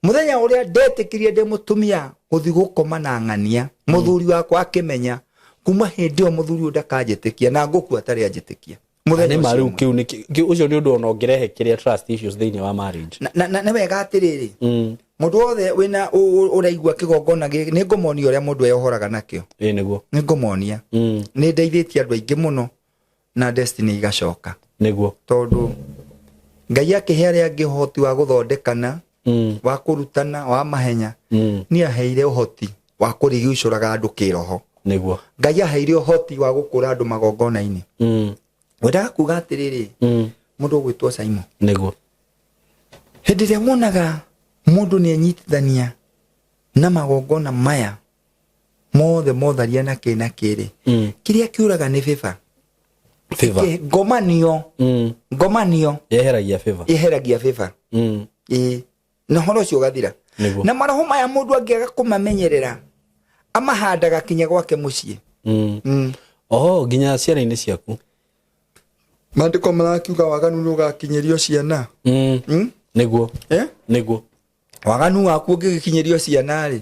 mũthenya ũrĩa ndetĩkirie ndĩ mũtumia gũthiĩ gũkoma na ng'ania, mũthuri wakwa akĩmenya, kuma hĩndĩ ĩyo mũthuri ũyũ ndakanjĩtĩkia na ngũkua atarĩ anjĩtĩkia. Mũthenya Nĩ ma. ũcio Rĩu ũmwe. Kĩu nĩ ũcio nĩ ũndũ ona ũngĩrehe kĩrĩa trust issues thĩinĩ wa marriage. Na nĩ wega atĩrĩrĩ, mũndũ wothe wĩna ũraigua kĩgongona gĩkĩ, nĩ ngũmonia ũrĩa mũndũ eyohoraga nakĩo. Ĩ nĩguo. Nĩ ngũmonia. Nĩ ndeithĩtie andũ aingĩ mũno na destiny igacoka. Tondũ Ngai akĩhe arĩa angĩ ũhoti wa gũthondekana, wa kũrutana, wa mahenya, niĩ aheire ũhoti wa kũrigicũraga andũ kĩroho. Ngai aheire ũhoti wa gũkũra andũ magongona-inĩ. Wendaga kuga atĩrĩrĩ, mũndũ ũgwĩtwo Simon, hĩndĩ ĩrĩa wonaga mũndũ nĩ enyitithania na magongona maya mothe motharia na kĩ na kĩrĩ, kĩrĩa kĩũraga nĩ favor. Favor. Ngomanio. Ngomanio Yeheragia favor. Yeheragia favor. Ĩĩ, na ũhoro ũcio ũgathira. Na maroho maya mũndũ angĩaga kũmamenyerera, amahandaga kinya gwake mũciĩ. Oho, nginya ciana-inĩ ciaku. Maandĩko marakiuga waganu nĩ ũgakinyĩrio ciana. Nĩguo. Eh? Nĩguo. Waganu waku ũngĩgĩkinyĩrio ciana rĩ,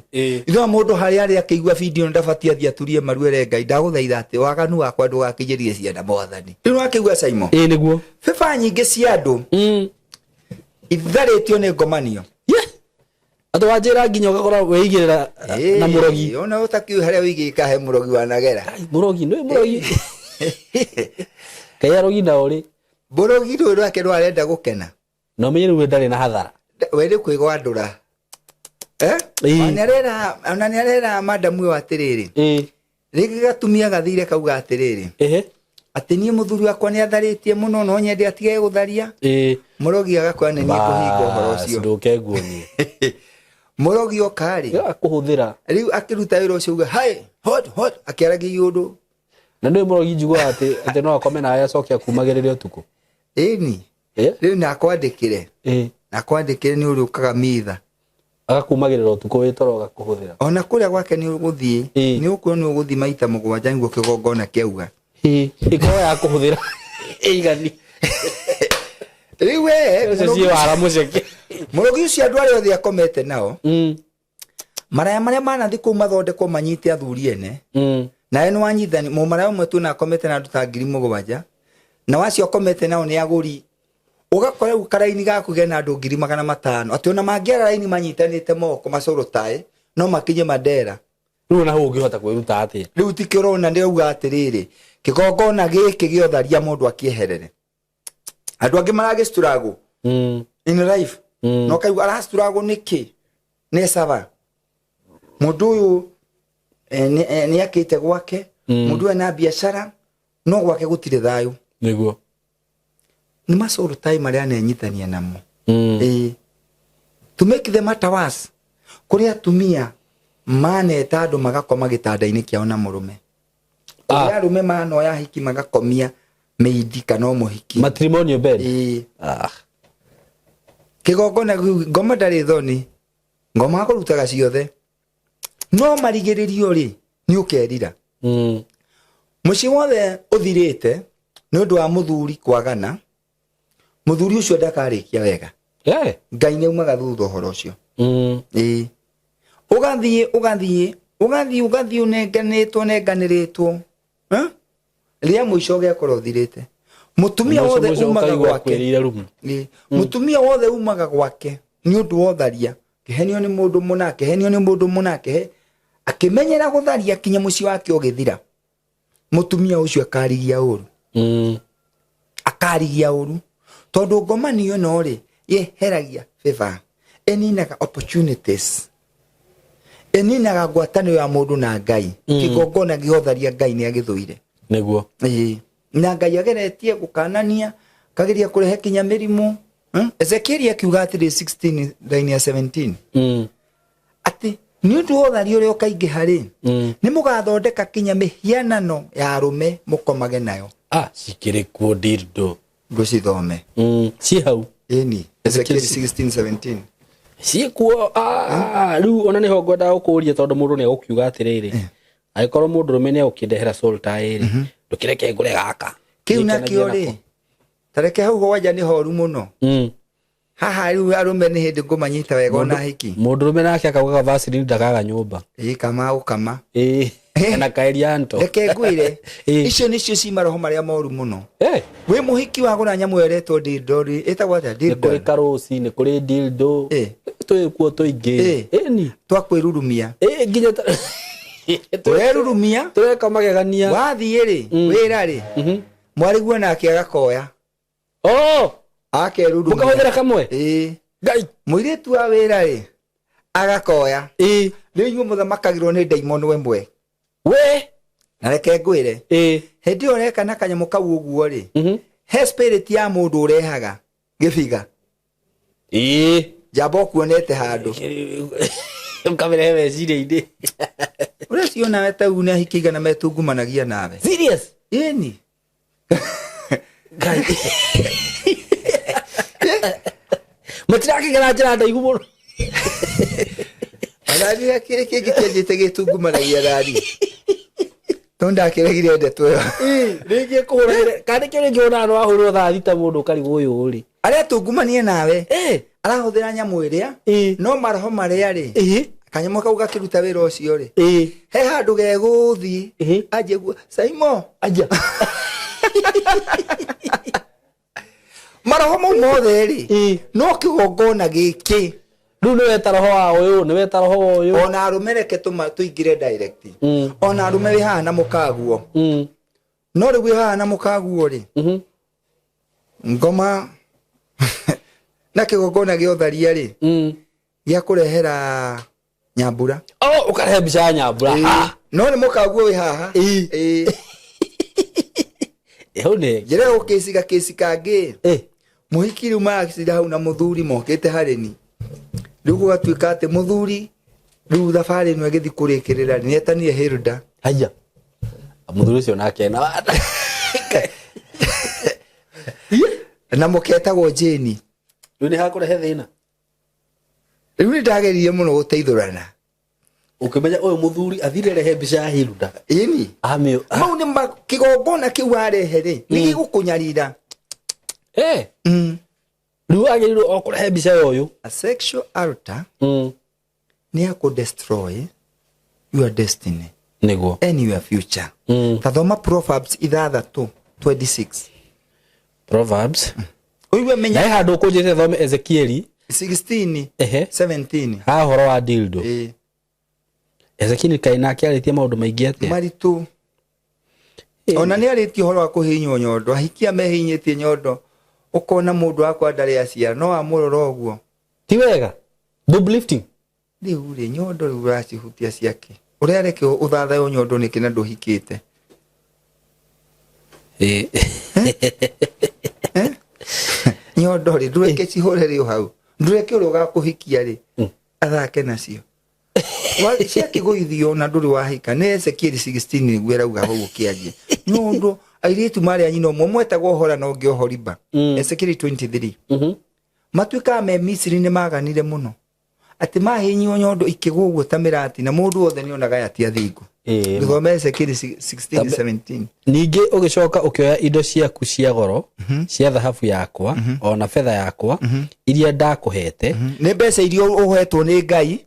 ithuĩ mũndũ harĩa arĩ akĩigua video ndabatiĩ athiĩ aturie maru ere Ngai, ndagũthaitha atĩ waganu wakwa ndũgakinyĩrie ciana, mwathani. Rĩu wakĩigua, Simon? Ĩ nĩguo. Bĩba nyingĩ cia andũ itharĩtio nĩ ngomanio. Yeah. Atĩ wanjĩra nginya ũgakora wĩigĩrĩra na mũrogi. Ona ũtakiũĩ harĩa wĩigĩka he mũrogi wanagera. Ai, mũrogi nĩ mũrogi kaĩ arogi nao rĩ? Mũrogi rũĩ rwake rwa arenda gũkena. Na ũmenye rĩu we ndarĩ na hathara. We nĩ kwĩgwandũra. Eh? Ĩĩ. Ona nĩ arera madamu ũyũ atĩrĩrĩ, rĩngĩ gatumia gathire kauga atĩrĩrĩ, atĩ niĩ mũthuri wakwa nĩ atharĩtie mũno, no nyende atige gũtharia. Mũrogi agakwĩra nĩ niĩ kũhinga ũhoro Bas, ũcio. Ndũke nguonie. Mũrogi oka rĩ, akũhũthĩra. Rĩu akĩruta wĩra ũcio uga hai hot hot akĩaragia ũndũ. Na nĩ mũrogi njiguaga atĩ no akome nawe acoke akumagĩrĩre ũtukũ. Ĩni. Rĩu nakwandĩkĩre. Nakwandĩkĩre nĩ ũrĩũkaga mitha. Agakumagĩrĩra ũtukũ wĩ toro agakũhũthĩra. Ona kũrĩa gwake nĩ ũgũthiĩ. Nĩ ũkuona nĩ ũgũthiĩ maita 7 nĩguo kĩgongona kĩauga. Ĩkorwo ya kũhũthĩra ĩigani. Rĩu we Ũcio ciĩ wara mũceke. Mũrogi ũcio andũ arĩa othe akomete nao, maraya marĩa manathi kũu mathondekwo manyite athuri ene, nawe nĩ wanyithani mũmaraya ũmwe tu na akomete na andũ ta 7,000, na wacio akomete nao nĩ agũri, ũgakora rĩu karaini gaku kena andũ 500,000, atĩ ona mangĩara raini manyitanĩte moko macũrũtae no makinye Mandera. Rĩu ona hau ũngĩhota kwĩruta atĩa? Rĩu tikĩ ũrona nĩ auga atĩrĩrĩ, kĩgongona gĩkĩ gĩotharia mũndũ akĩeherere, andũ angĩ maragĩstruggle in life, na ũkaigua arastruggle nĩkĩ nĩ saba mũndũ ũyũ, nĩ akĩte gwake, mũndũ ũyũ ena biacara no gwake gũtirĩ thayũ. Nĩ macũrũ tai marĩa anenyitania namo. Ĩĩ. To make the matter worse, kũrĩ atumia maneta andũ magakoma gĩtanda-inĩ kĩao na mũrũme. Kũrĩ arũme manoya hiki magakomia meidi kana o mũhiki. Matrimonial bed. Ĩĩ. Ah. Kĩgongona kĩu, ngoma ndarĩ thoni, ngoma akũrutaga ciothe, no marigĩrĩrio rĩ, nĩ ũkerira. Mũciĩ wothe ũthirĩte nĩ ũndũ wa mũthuri kwagana, mũthuri ũcio ndakarĩkia wega. Ngai nĩ aumaga thutha ũhoro ũcio. Ĩĩ, ũgathiĩ ũgathiĩ ũgathiĩ ũgathiĩ ũnenganĩtwo ũnenganĩrĩtwo. Eh? Rĩa mũico ũgekora ũthirĩte. Mũtumia Mũico wothe mũico umaga ũkaigua gwake akwĩrĩire rumu. Ĩĩ. Mũtumia wothe umaga gwake nĩ ũndũ wa ũtharia, kĩhenio nĩ mũndũ mũna, kĩhenio nĩ mũndũ mũna, akĩmenyera gũtharia kinya mũciĩ wake ũgĩthira. Mũtumia ũcio akarigia ũru. Akarigia ũru tondũ ngomanio ĩno rĩ, yeheragia favor, ĩninaga opportunities, ĩninaga ngwatanĩro ya mũndũ na Ngai. Kĩgongona gĩotharia Ngai nĩ agĩthũire. Nĩguo. Ĩĩ. Na Ngai ageretie gũkanania, kageria kũrehe kinya mĩrimũ. Ezekieli akiuga atĩrĩ 16 line ya 17 atĩ nĩ ũndũ wa ũtharia ũrĩa ũkaingĩha rĩ, nĩ mũgathondeka kinya mĩhianano ya arũme mũkomage nayo. Ah, cikĩrĩ kuo dildo. Ngũcithome. Ciĩ hau. Ĩni, Ezekieli 16 17. Ciĩkuo. Ah, rĩu ona nĩho ngwendaga gũkũria, tondũ mũndũ nĩ egũkiuga atĩrĩrĩ, angĩkorwo mũndũrũme nĩ egũkĩndehera soul tie rĩ, ndũkĩreke ngũre gaka. Kĩu Nĩkenagia nakĩo rĩ, nako. Tareke hau gwanja nĩ horu mũno. Haha rĩu arũme nĩ hĩndĩ ngũmanyita wega ona hiki. Mũndũrũme nake akaugaga Vaseline ndakaga nyũmba. Ĩ, kama gũkama. Ĩĩ, kana kaerianto. Reke ngwĩre, Ĩĩ. icio nĩcio ci maroho marĩa moru mũno. Eh, Wĩ mũhiki wagũra nyamũ ĩyo ĩretwo dildo rĩ, ĩtagwo atĩa? Nĩ Dildo. kũrĩ karũci, nĩ kũrĩ dildo. Ĩĩ. Twĩ kuo tũingĩ. Ĩĩ. Ĩni. Twakwĩrurumia. Ĩĩ, nginya Ũrerurumia. Tũreka magegania. Wathiĩ rĩ, wĩra rĩ, mwarĩguo nake agakoya. Oh, Akerurumia. Mũkahũthĩra kamwe? Ĩĩ. Ngai. Mũirĩtu wa wĩra rĩ, agakoya. Ĩĩ. Rĩu inyuĩ mũthamakagĩrwo nĩ ndaimono ĩmwe. We. Na reke ngwĩre. Ĩĩ. Hĩndĩ ĩyo ũreka na kanyamũ kau ũguo rĩ, he spirit ya mũndũ ũrehaga gĩbiga. Ĩĩ. Njamba ũkuonete handũ. Ũkamĩrehe meciria-inĩ. Ũreciria nawe ta u nĩ ahiki aigana metungumanagia nawe. Serious? Ĩni. Ngai. Matirakĩgera njĩra ndaihu mũno. Ona niĩ kĩrĩ kĩngĩ kĩanjĩte gĩtungumanagia nani. Tondũ ndakĩregire ndeto ĩyo. Rĩngĩ kũhũragĩra kana nĩkĩo rĩngĩ wonaga nĩ wahũrwo thaa thita mũndũ ũkarigwo ũyũ rĩ. Arĩa tungumanie nawe. Eh. Arahũthĩra nyamũ ĩrĩa. Ĩĩ. No maroho marĩa rĩ. Ĩĩ. Kanyamũ kau gakĩruta wĩra ũcio rĩ. Ĩĩ. He handũ gegũthiĩ. Ĩĩ. Anjie guo, Saimo. Anja. Maroho mau mothe rĩ. Ĩĩ. No kĩgongona gĩkĩ. Rĩu nĩ weta roho wa ũyũ, nĩ weta roho wa ũyũ. Ona arũme reke tũingĩre direct. Ona arũme wĩ haha na mũkaguo. No rĩu wĩ haha na mũkaguo rĩ. Ngoma na kĩgongona gĩa ũtharia rĩ. Gĩa kũrehera nyambura. Oh, ũkarehe mbica ya nyambura. Ĩĩ. Ha. No nĩ mũkaguo wĩ haha. Ĩĩ. Ĩĩ. Hau nĩ. Njĩra gũkĩciga kĩci kangĩ. Ĩĩ. Mũhiki rĩu maracira hau na mũthuri mokĩte harĩ ni. Rĩu gũgatuĩka atĩ mũthuri rĩu thabarĩ ĩno ĩgĩthiĩ kũrĩkĩrĩra nĩ etanire Hilda. Haya. Mũthuri ũcio nake ena wanda. Na mũketagwo Jane. Rĩu nĩ hakũrehe thĩna. Rĩu nĩ ndageririe mũno gũteithũrana. Ũkĩmenya ũyũ mũthuri athire rehe mbica ya Hilda. Ĩni. Amĩ. Mau nĩ kĩgongona kĩu warehe rĩ, nĩ gĩgũkũnyarira. Eh. Rĩu agĩrĩirwo o kũrehe mbica ya ũyũ. A sexual altar nĩ ya kũ destroy your destiny. Nĩguo. And your future. Ta thoma Proverbs 6:26. Proverbs. Ũigue menya. Na he handũ ũkũnjĩrĩte thome Ezekieli. 16. Ehe. 17. Ha ũhoro wa dildo. Ĩĩ. Ezekieli kaĩ nake arĩtie maũndũ maingĩ atĩa? Maritũ. Ona nĩ arĩtie ũhoro wa kũhihinywo nyondo. Ahikia mehihinyĩtie nyondo. Ũkona mũndũ wakwa ndarĩ aciara, no amũrora ũguo. Ti wega? Boob lifting? Rĩu rĩ, nyondo rĩu ũracihutia ciake. Ũrĩa reke ũthathayo nyondo nĩkĩ na ndũhikĩte? Ĩĩ. Eh? Nyondo rĩ, ndũreke cihũre rĩ hau. Ndũreke ũrĩa ũgakũhikia rĩ, athake nacio. Ciakĩgũithio na ndũrĩ wahika. Nĩ Ezekiel 16 nĩguo ĩrauga hau ũkĩanjia. Nyondo, airĩtu marĩ a nyina ũmwe, ũmwe etagwo Ohora na ũngĩ Oholiba. Ezekiel 23. Matuĩkaga me Misiri nĩ maganire mũno. Atĩ mahihinywo nyondo ikĩgwo ũguo ta mĩrati na mũndũ wothe nĩ onaga aya ti athingu. Gĩthome Ezekiel 16, 17. Ningĩ ũgĩcoka ũkĩoya indo ciaku cia goro, cia thahabu yakwa, ona betha yakwa, iria ndakũhete. Nĩ mbeca iria ũhetwo nĩ Ngai.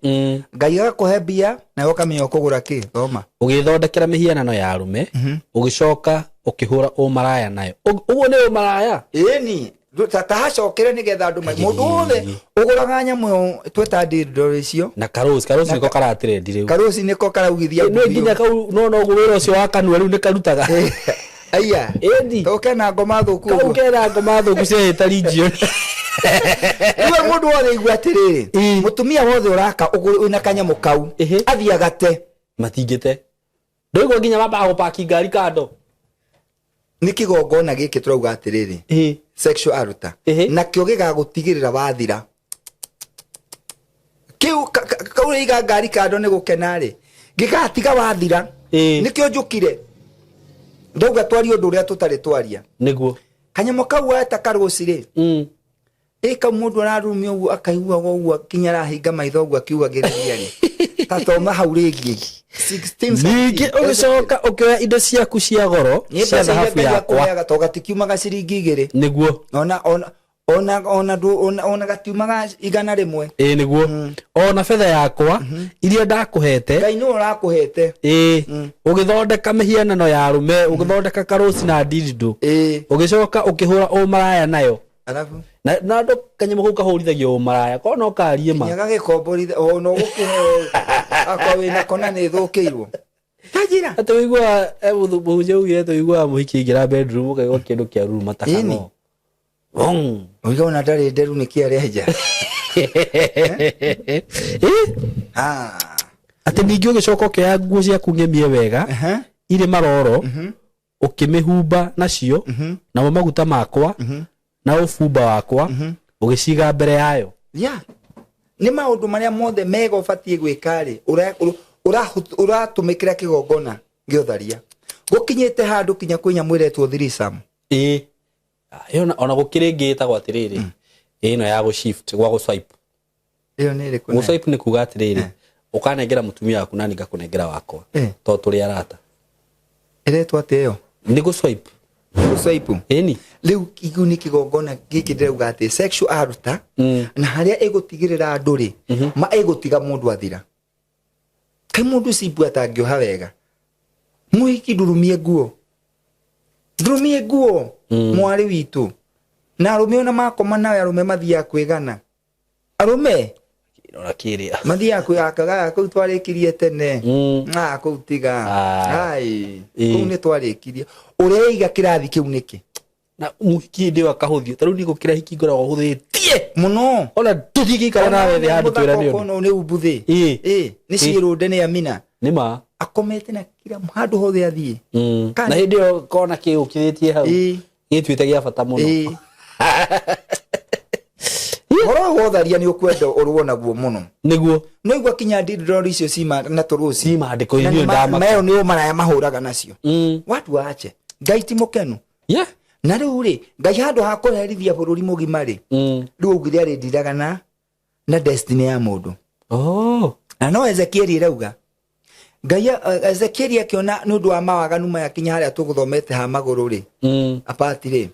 Ngai agakũhe mbia nawe ũkamenya ũkũgũra kĩ. Thoma. Ũgĩthondekera mĩhianano ya arũme, ũgĩcoka ũkĩhũra ũmaraya nayo. Ũguo nĩ ũmaraya? Ĩni. Ta hacokere nĩgetha andũ mũndũ wothe ũgũraga nyamũ ĩyo tweta dildo icio. Na karũci, karũci. Na nĩko karatrendi rĩu. Karũci nĩko karaugithia. Nĩ nginya kau no noguo wĩra ũcio wa kanua rĩu nĩ karutaga. Aya. Ĩndi. To kena ngoma thũku kau ũguo. Kena ngoma thũku ciahĩta region. Rĩu mũndũ wothe igua atĩrĩrĩ, mũtumia wothe ũraka wĩna kanyamũ kau, athiĩ agate. Matingĩte, ndũigua nginya mambaga gũpaki ngari kando. Nĩ kĩgongona gĩkĩ tũrauga atĩrĩrĩ, sexual altar, nakĩo gĩgagũtigĩrĩra wathira kĩu kau iga ngari kando nĩ gũkena rĩ, gĩgatiga wathira. Nĩkĩo njũkire ndauga twarie ũndũ ũrĩa tũtarĩ twaria. Kanyamũ kau weta karũci rĩ, ĩ kau mũndũ ararumia ũguo, akaiguaga ũguo kinya arahinga maitho ũguo akiugagĩrĩria rĩ, ta thoma hau rĩngĩ 16. Ningĩ ũgĩcoka ũkĩoya indo ciaku cia goro Nĩ cia mbeca iria thahabu Ngai yakwa. akũheaga, to gatikiumaga ciringi 2. Ona gatiumaga 100. Ĩĩ nĩguo, ona betha yakwa iria ndakũhete. Ngai nĩwe ũrakũhete. Ĩĩ, ũgĩthondeka mĩhianano ya arũme, ũgĩthondeka karũci na dildo, ũgĩcoka ũkĩhũra ũmaraya nayo. Arabu Na andũ kanyamũ kau kahũrithagio ũmaraya korwo no karie ma. Nginya gagĩkomborithia ona ũgũkĩheo akorwo wĩnako na nĩ ĩthũkĩirwo tanjĩra. Atĩ ũiguaga mũhunjia augire atĩ ũiguaga mũhiki aingĩra bedroom ũkaigua kĩndũ kĩa ruruma ta Ĩni. kang'oo. Vong. Ũiga ona ndarĩ nderu nĩkĩ arenja. Ah. Atĩ ningĩ ũgĩcoka ũkĩoya nguo ciaku ng'emie wega irĩ maroro, ũkĩmĩhumba nacio, namo maguta makwa na ũbumba wakwa ũgĩciga mbere yayo. Ya nĩ maũndũ marĩa mothe mega ũbatiĩ gwĩka rĩ, ũratũmĩkĩra kĩgongona gĩa ũtharia gũkinyĩte handũ kinya kwĩ nyamũ ĩretwo threesome. Ĩĩ. Ĩyo ona gũkĩrĩ ĩngĩ ĩtagwo atĩrĩrĩ, ĩno ya gũshift gwa gũswipe. Ĩyo nĩ ĩrĩkũ nayo? Gũswipe nĩ kuga atĩrĩrĩ, ũkanengera mũtumia waku nani ngakũnengera wakwa, tondũ tũrĩ arata. Ĩretwo atĩa ĩyo? Nĩ gũswipe. Gũswipe. Ĩni. Rĩu kĩu nĩ kĩgongona gĩkĩ ndĩrauga atĩ sexual altar, na harĩa ĩgũtigĩrĩra andũ rĩ, ma ĩgũtiga mũndũ athira. Kaĩ mũndũ cimbu atangĩoha wega mũhiki, ndurumie nguo, ndurumie nguo. Mwarĩ witũ na arũme ona makoma nawe, arũme mathiaga kwĩgana, arũme Ona kĩrĩa mathiaga kwĩgakaga kũu twarĩkirie tene. Ah, kũu tiga. Ai, kũu nĩ twarĩkirie. Ũreiga kĩrathi kĩu nĩkĩ? Na mũhiki hĩndĩ ĩyo akahũthio, ta rĩu niĩ gũkĩra hiki ngoragwo hũthĩtie mũno. Ona tũtingĩikara nawe thĩ handũ twĩrane ũndũ. Ũndũ nĩ umbuthĩ. Ĩ nĩ ciĩrũnde nĩ amina. Nĩ ma. Akomete na kila handũ hothe athiĩ. Na hĩndĩ ĩyo kona kĩũkĩrĩtie hau gĩtuĩte gĩa bata mũno. Ũhoro ũyũ wa ũtharia nĩ ũkwenda ũrũo naguo mũno. No igua kinya ndindorori icio cima na tũrũci. Ci maandĩko-inĩ. Na niĩ ndamaka. Mayo nĩ maraya mahũraga nacio. Watu waache, Ngai ti mũkenu. Na rĩu rĩ, Ngai handũ ha kũherithia bũrũri mũgima rĩ, rĩu augire arĩndiraga na destiny ya mũndũ. Na no Ezekieli ĩrauga Ngai, Ezekieli akĩona nĩ ũndũ wa mawaganu maya kinya harĩa tũgũthomete ha magũrũ rĩ, apati rĩ,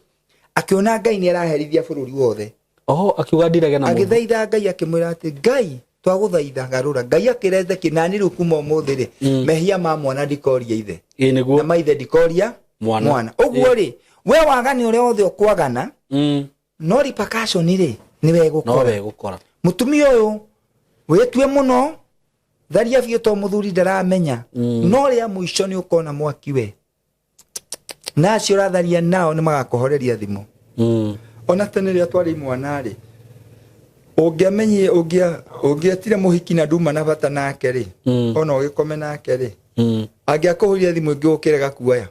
akĩona Ngai nĩ araherithia bũrũri wothe. Oh, akiuga ndirage na mũndũ. Agĩthaitha Ngai akĩmwĩra atĩ, Ngai, twagũthaitha garũra. Ngai akĩra Ezekieli, nani rĩu kuma ũmũthĩ rĩ, mehia ma mwana ndikoria ithe, na maithe ndikoria Mwana. Mwana. Ũguo rĩ, we wagani ũrĩa wothe ũkwagana, no repercussion rĩ, nĩ No wegũkora. We gũkora. Mũtumia ũyũ wĩtue mũno, tharia biũ to mũthuri ndaramenya, no rĩa mũico nĩ ũkona mwaki we na acio ũratharia nao nĩ magakũhoreria thimũ. Ona tene rĩrĩa twarĩ mwana rĩ, ũngĩamenyire ũngĩetire mũhiki na nduma na bata nake rĩ, ona ũgĩkome nake rĩ, angĩakũhũrire thimũ ĩngĩ ũkĩrega kuoya,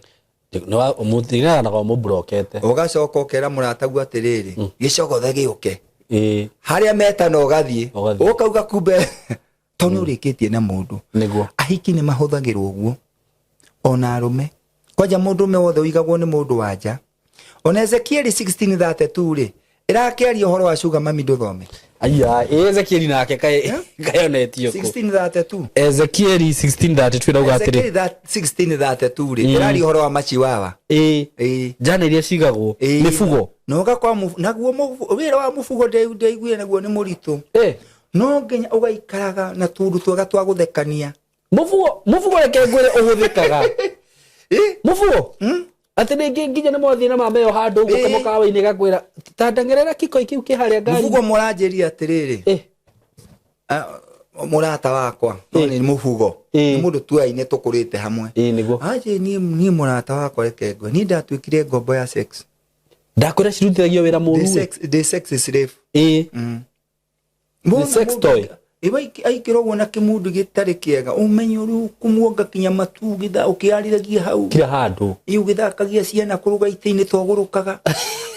Mũtiganaga mũmburokete. Ũgacoka ũkera mũrataguo atĩrĩrĩ, gĩcogothe gĩũke harĩa metana, ũgathiĩ. Ũgathiĩ. Ũkauga kumbe to nĩ ũrĩkĩtie na mũndũ. Ahiki nĩ mahũthagĩrwo ũguo, ona arũme kwanja, mũndũrũme wothe ũigagwo nĩ mũndũ wa nja. Ona Ezekieli 16:32 rĩ, ĩrakĩaria ũhoro wa sugar mummy, ndũthome. Aya, ĩ Ezekieli nake kaĩ kayonetio kũ? 16:32. Ezekieli 16:32 ĩrauga atĩrĩ. Ezekieli 16:32 rĩ, ĩraria ũhoro wa machiwawa. Ĩ njana iria cigagwo mĩbugo. Na ũgakora naguo wĩra wa mũbugo ndaiguire naguo nĩ mũritũ. No nginya ũgaikaraga na tũndũ twega twa gũthekania. Mũbugo, mũbugo, reke ngwĩre ũhũthĩkaga. Mũbugo. Atĩ rĩngĩ nginya nĩ mwathiĩ na mameo handũ ũguo Ĩĩ. kamũkawa-inĩ gakwĩra ta ndengerera kĩkoi kĩu kĩ harĩa ngari. Mũbugo mũranjĩria atĩrĩrĩ, Eh, ah, mũrata wakwa no Ĩĩ. nĩ mũbugo, Ĩĩ. nĩ mũndũ tuaine tũkũrĩte hamwe. Ĩĩ nĩguo. Anjĩ niĩ mũrata wakwa, reke ngwe, niĩ ndatuĩkire ngombo ya sex. Ndakwĩra cirutithagio wĩra Ndĩ mũru. sex, ndĩ sex slave. Ĩĩ. Mbona Sex mũndũ toy. Iwa aikĩra ũguo na kĩmundu gĩtarĩ kĩega, ũmenye ũrĩa ũkũmuonga kinya matu ũkĩariragia hau. Kila handũ. Ĩ ũgĩthakagia ciana kũrũga itĩ-inĩ twagũrũkaga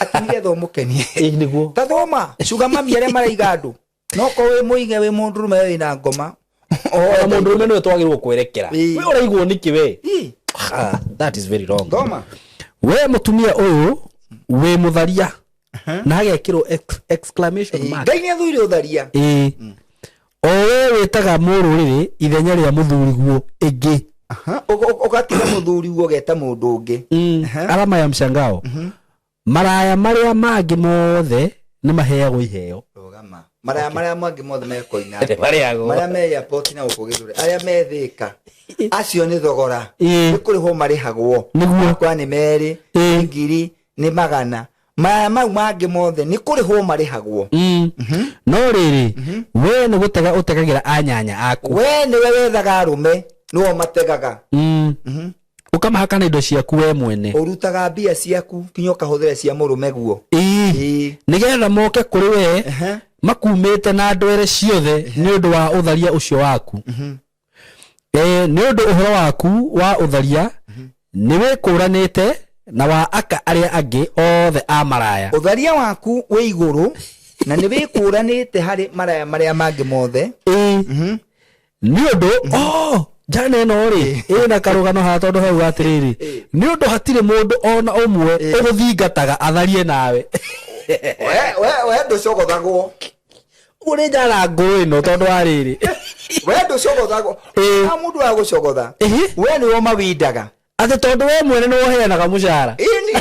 atĩ nĩgetha ũmũkenie. Ĩĩ nĩguo. Ta thoma sugar mami arĩa maraiga andũ, no korwo wĩ mũige, wĩ mũndũrũme wĩna ngoma. Ona mũndũrũme nĩwe twagĩrĩirwo kwerekera. Ĩĩ. We ũraigwo nĩkĩ we? Ĩ, Ah, that is very wrong. Thoma. We mũtumia ũyũ wĩ mũtharia, na hagekĩrwo exclamation mark. Ngai nĩ athũire ũtharia. Ĩĩ, o we wĩtaga mũrũrĩrĩ ithenya rĩa mũthuriguo ĩngĩ. Aha, ũgatiga mũthuri guo ũgeta mũndũ ũngĩ. Alama ya mshangao. Maraya marĩa mangĩ mothe nĩ maheagwo iheo. Rũgama. Maraya marĩa mangĩ mothe mekoina Marĩagwo. marĩa me airport na gũkũ gĩthũre, arĩa me Thĩka, acio nĩ thogora, Ĩĩ. nĩ kũrĩhwo marĩhagwo. Nĩguo. Akwa nĩ merĩ, Ĩĩ. nĩ ngiri, nĩ magana. Maraya mau mangĩ mothe nĩ kũrĩhwo marĩhagwo. No rĩrĩ, we nĩ gũtega ũtegagĩra anyanya aku. We nĩwe wethaga arũme, nĩo mategaga. Ũkamahaka na indo ciaku we mwene. Ũrutaga mbia ciaku kinya ũkahũthĩra cia mũrũme guo. Ĩĩ. Ĩĩ. Nĩgetha moke kũrĩ we Ehe. makumĩte na ndwere ciothe nĩ ũndũ wa ũtharia ũcio waku. Nĩ ũndũ ũhoro waku wa ũtharia nĩ wĩkũranĩte na wa aka arĩa angĩ othe a maraya. Ũtharia waku wĩ igũrũ na nĩ wĩkũranĩte harĩ maraya marĩa mangĩ mothe. Ĩĩ. Nĩ ũndũ oh njana ĩno rĩ ĩna karũgano haha, tondũ hau atĩrĩrĩ, nĩ ũndũ hatirĩ mũndũ ona ũmwe ũgũthingataga atharie nawe. We ndũcogothagwo. Ũguo nĩ njana ngũĩ ĩno, tondũ wa rĩrĩ, We ndũcogothagwo. Ĩĩ. Ha mũndũ wa gũcogotha, Ĩhĩ. we nĩwe ũmawindaga. Atĩ tondũ we mwene nĩ woheanaga mũcara. Ĩni